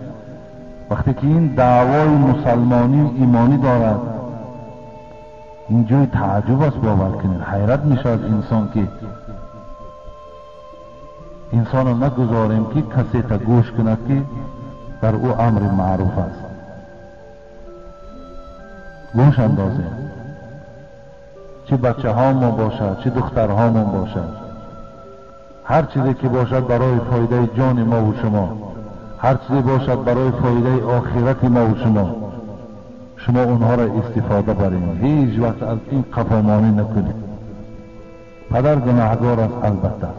вақте ки ин даъвои мусалмонию имонӣ дорад, ин ҷои тааҷҷуб аст. Бовар кунед, ҳайрат мешавад инсон ки инсонро нагузорем ки касета гӯш кунад ки дар ӯ амри маъруф аст. Гӯш андозем, чӣ бачаҳомон бошад, чӣ духтарҳомон бошад, ҳар чизе ки бошад барои фоидаи ҷони мову шумо, ҳар чизе бошад барои фоидаи охирати мову шумо, шумо онҳоро истифода барем. Ҳеҷ вақт аз ин қафомонӣ накунед. Падар гунаҳгор аст, албатта.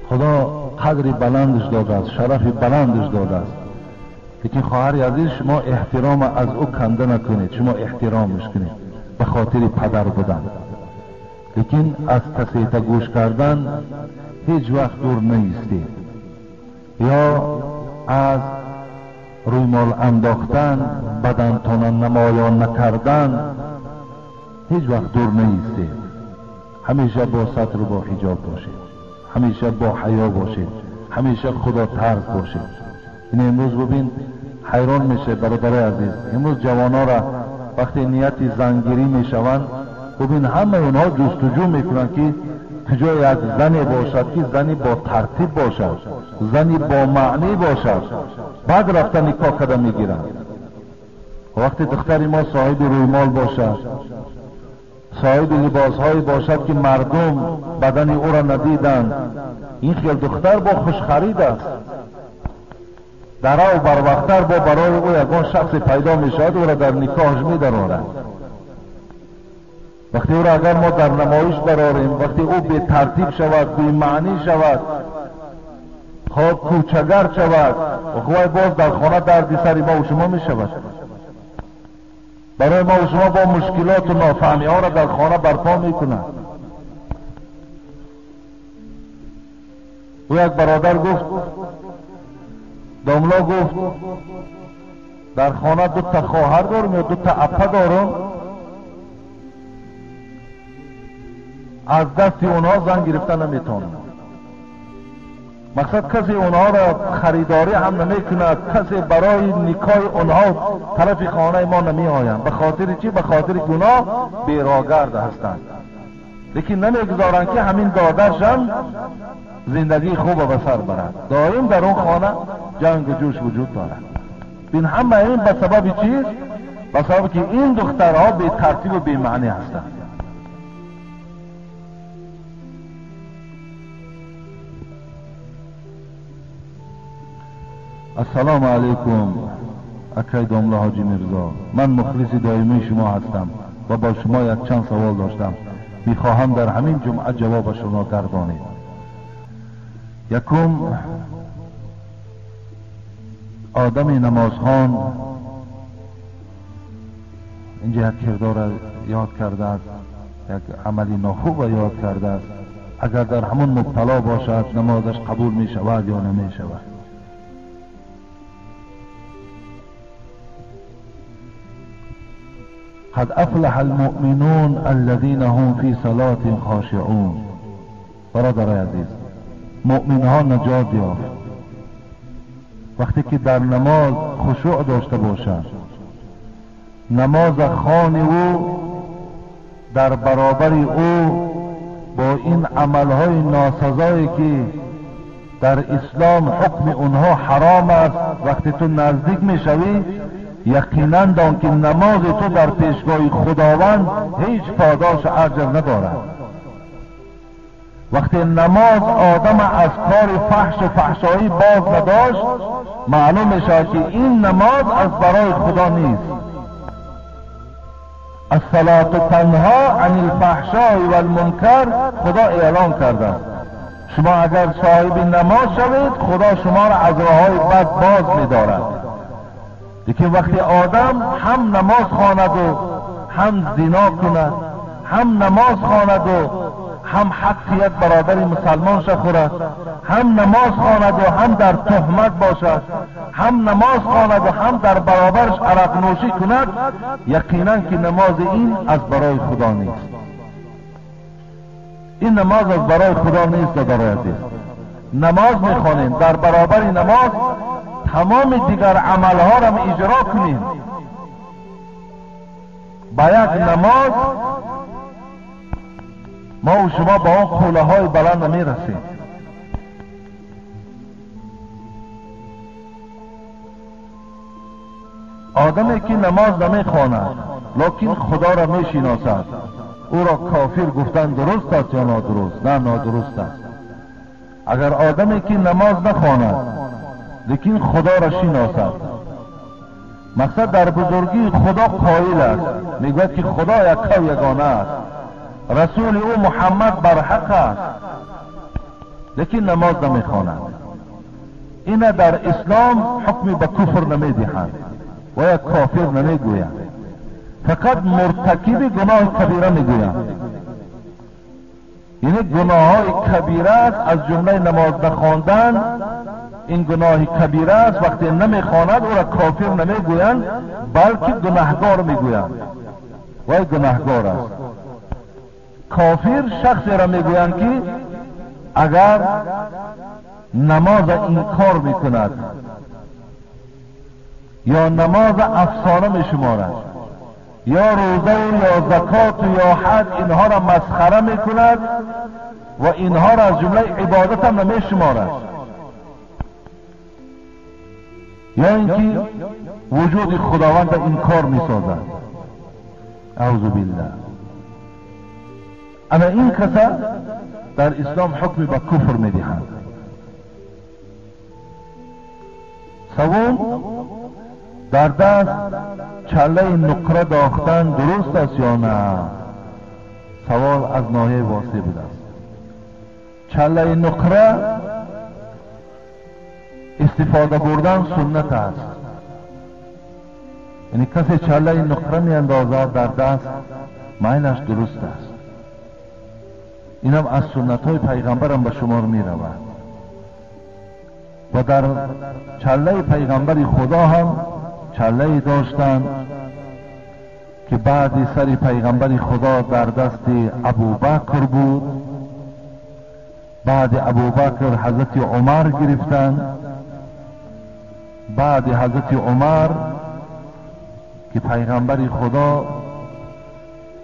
Худо қадри баландаш додааст, шарафи баландаш додааст. Лекин хоҳари азиз, шумо эҳтирома аз ӯ канда накунед, шумо эҳтиромаш кунед ба хотири падар будан. Лекин аз касета гӯш кардан ҳеҷ вақт дур наистед, ё аз рӯймол андохтан, бадантона намоён накардан ҳеҷ вақт дур наистед. Ҳамеша бо сатру бо ҳиҷоб бошед, ҳамеша бо ҳаё бошед, ҳамеша худотарс бошед. Ин имрӯз бубин, ҳайрон мешавед бародарои азиз. Имрӯз ҷавонора вақте нияти зангирӣ мешаванд, бубин ҳамаи онҳо ҷустуҷӯ мекунанд ки куҷо як зане бошад ки зани бо тартиб бошад, зани бо маънӣ бошад, баъд рафта никоҳ карда мегиранд. Вақте духтари мо соҳиби рӯймол бошад, соҳиби либосҳое бошад ки мардум бадани ӯро надиданд, ин хел духтар бо хушхарид аст. Дарав барвақттар бо барои ӯ ягон шахсе пайдо мешавад, ӯро дар никоҳаш медарорад. Вақте ӯро агар мо дар намоиш барорем, вақте ӯ бетартиб шавад, бемаънӣ шавад, хоб кӯчагард шавад, вай боз дар хона дарди сари мову шумо мешавад. Барои мову шумо бо мушкилоту нофаҳмиҳоро дар хона барпо мекунад. Ӯ як бародар гуфт, домло гуфт, дар хона дута хоҳар дорам ё дута апа дорам, аз дасти онҳо зан гирифта наметавонам. Мақсад касе онҳоро харидорӣ ҳам намекунад, касе барои никоҳи онҳо тарафи хонаи мо намеоянд. Ба хотири чӣ? Ба хотири гуноҳ берогард ҳастанд. Лекин намегузоранд ки ҳамин додаршам зиндагии хуба ба сар барад. Доим дар он хона ҷангу ҷӯш вуҷуд дорад. Бин ҳама ин ба сабаби чист? Ба сабаби ки ин духтарҳо бетартибу бемаънӣ ҳастанд. Ассалому алайкум акай домла ҳоҷи Мирзо, ман мухлиси доимии шумо ҳастам ва бо шумо якчанд савол доштам. Мехоҳам дар ҳамин ҷумъа ҷавобашонро гардонед. Якум, одами намозхон инҷа як кирдорро ёд кардааст, як амали нохубро ёд кардааст. Агар дар ҳамон мубтало бошад, намозаш қабул мешавад ё намешавад? قد افلح المؤمنون الذين هم في صلاة خاشعون. برادرای عزیز، مؤمنها نجات یافت وقتی که در نماز خشوع داشته باشند. نماز خوان او در برابر او با این عملهای ناسزایی که در اسلام حکم اونها حرام است، وقتی تو نزدیک میشوی یقینا دان که نماز تو در پیشگاه خداوند هیچ پاداش اجر ندارد. وقتی نماز آدم از کار فحش و فحشایی باز نداشت، معلوم میشه که این نماز از برای خدا نیست. الصلاة تنها عن الفحشاء والمنکر خدا اعلان کرده. شما اگر صاحب نماز شوید خدا شما را از راههای بد باز می‌دارد. لیکن وقتی آدم هم نماز خواند و هم زنا کند، هم نماز خواند و هم حق یک برادر مسلمان خورد، هم نماز خواند و هم در تهمت باشد، هم نماز خواند و هم در برابرش عرق نوشی کند، یقینا که نماز این از برای خدا نیست. این نماز از برای خدا نیست. در عزیز نماز میخوانیم، در برابر نماز تمام دیگر عملها را اجرا کنیم. با یک نماز ما و شما با آن قوله های بلند نمیرسیم. آدمی که نماز نمیخواند لکن خدا را میشناسد، او را کافر گفتن درست است یا نادرست؟ نه، نادرست است. اگر آدمی که نماز نخواند لیکن خدا را شناسد، مقصد در بزرگی خدا قائل است، میگوید که خدا یک و یگانه است، رسول او محمد برحق است، لیکن نماز نمیخواند، این در اسلام حکم به کفر نمیدهند و یک کافر نمیگویند، فقط مرتکب گناه کبیره میگویند. یعنی گناه های کبیره است، از جمله نماز نخواندن این گناه کبیره است. وقتی نمیخواند او را کافر نمیگویند بلکه گناهگار میگویند، وی گناهگار است. کافر شخصی را میگویند که اگر نماز انکار میکند یا نماز افسانه میشمارد یا روزه و یا زکات و یا حج، اینها را مسخره میکند و اینها را از جمله عبادت هم نمیشمارد، یا اینکه وجود خداوند را انکار میسازد، اعوذ بالله. اما این کسا در اسلام حکم به کفر میدهند. سوم، در دست چله نقره داختن درست است یا نه؟ سوال از ناحیه واسع بوده است. چله نقره استفاده بردن سنت است، یعنی کسی چله نقره می اندازد در دست میلش درست است. اینم از سنت های پیغمبرم به شمار می رود و در چله پیغمبر خدا هم چله داشتند که بعد سر پیغمبر خدا در دست ابوبکر بود، بعد ابوبکر حضرت عمر گرفتند، بعد حضرت عمر که پیغمبر خدا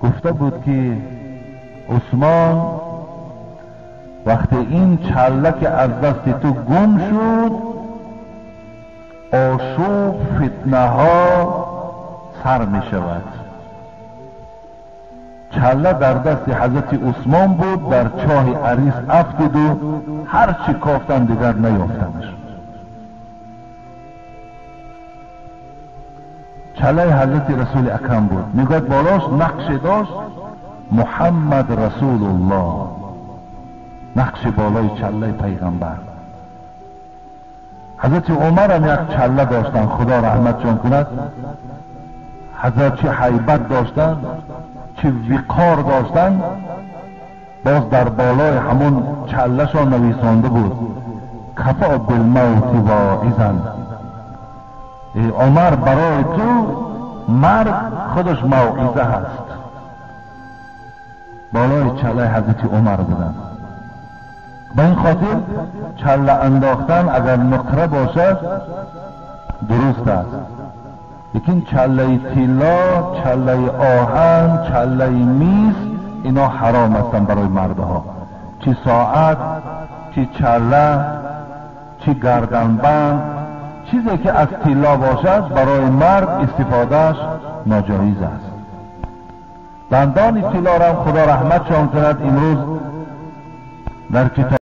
گفته بود که عثمان وقتی این چله که از دست تو گم شد، آشوب فتنه ها سر می شود. چله در دست حضرت عثمان بود، در چاه عریس افتید و هر چی کافتن دیگر نیافتنش. چله حضرت رسول اکرم بود، میگوید بالاش نقش داشت محمد رسول الله، نقش بالای چله پیغمبر. حضرت عمر هم یک چله داشتن، خدا رحمتشان کند. حضرت چه هیبت داشتن، چه وقار داشتن، باز در بالای همون چله شان نویسانده بود کفا بالموت واعظا. ای عمر، برای تو مرگ خودش موعظه هست. بالای چله حضرت عمر بودن. به این خاطر چله انداختن اگر نقره باشد درست است، لیکن چله طلا، چله آهن، چله میز اینا حرام هستند برای مردها. چی ساعت، چی چله، چی گردنبند، چیزی که از طلا باشد برای مرد استفادهش ناجایز است. دندان طلا را خدا رحمتشان کند، امروز Дар китоб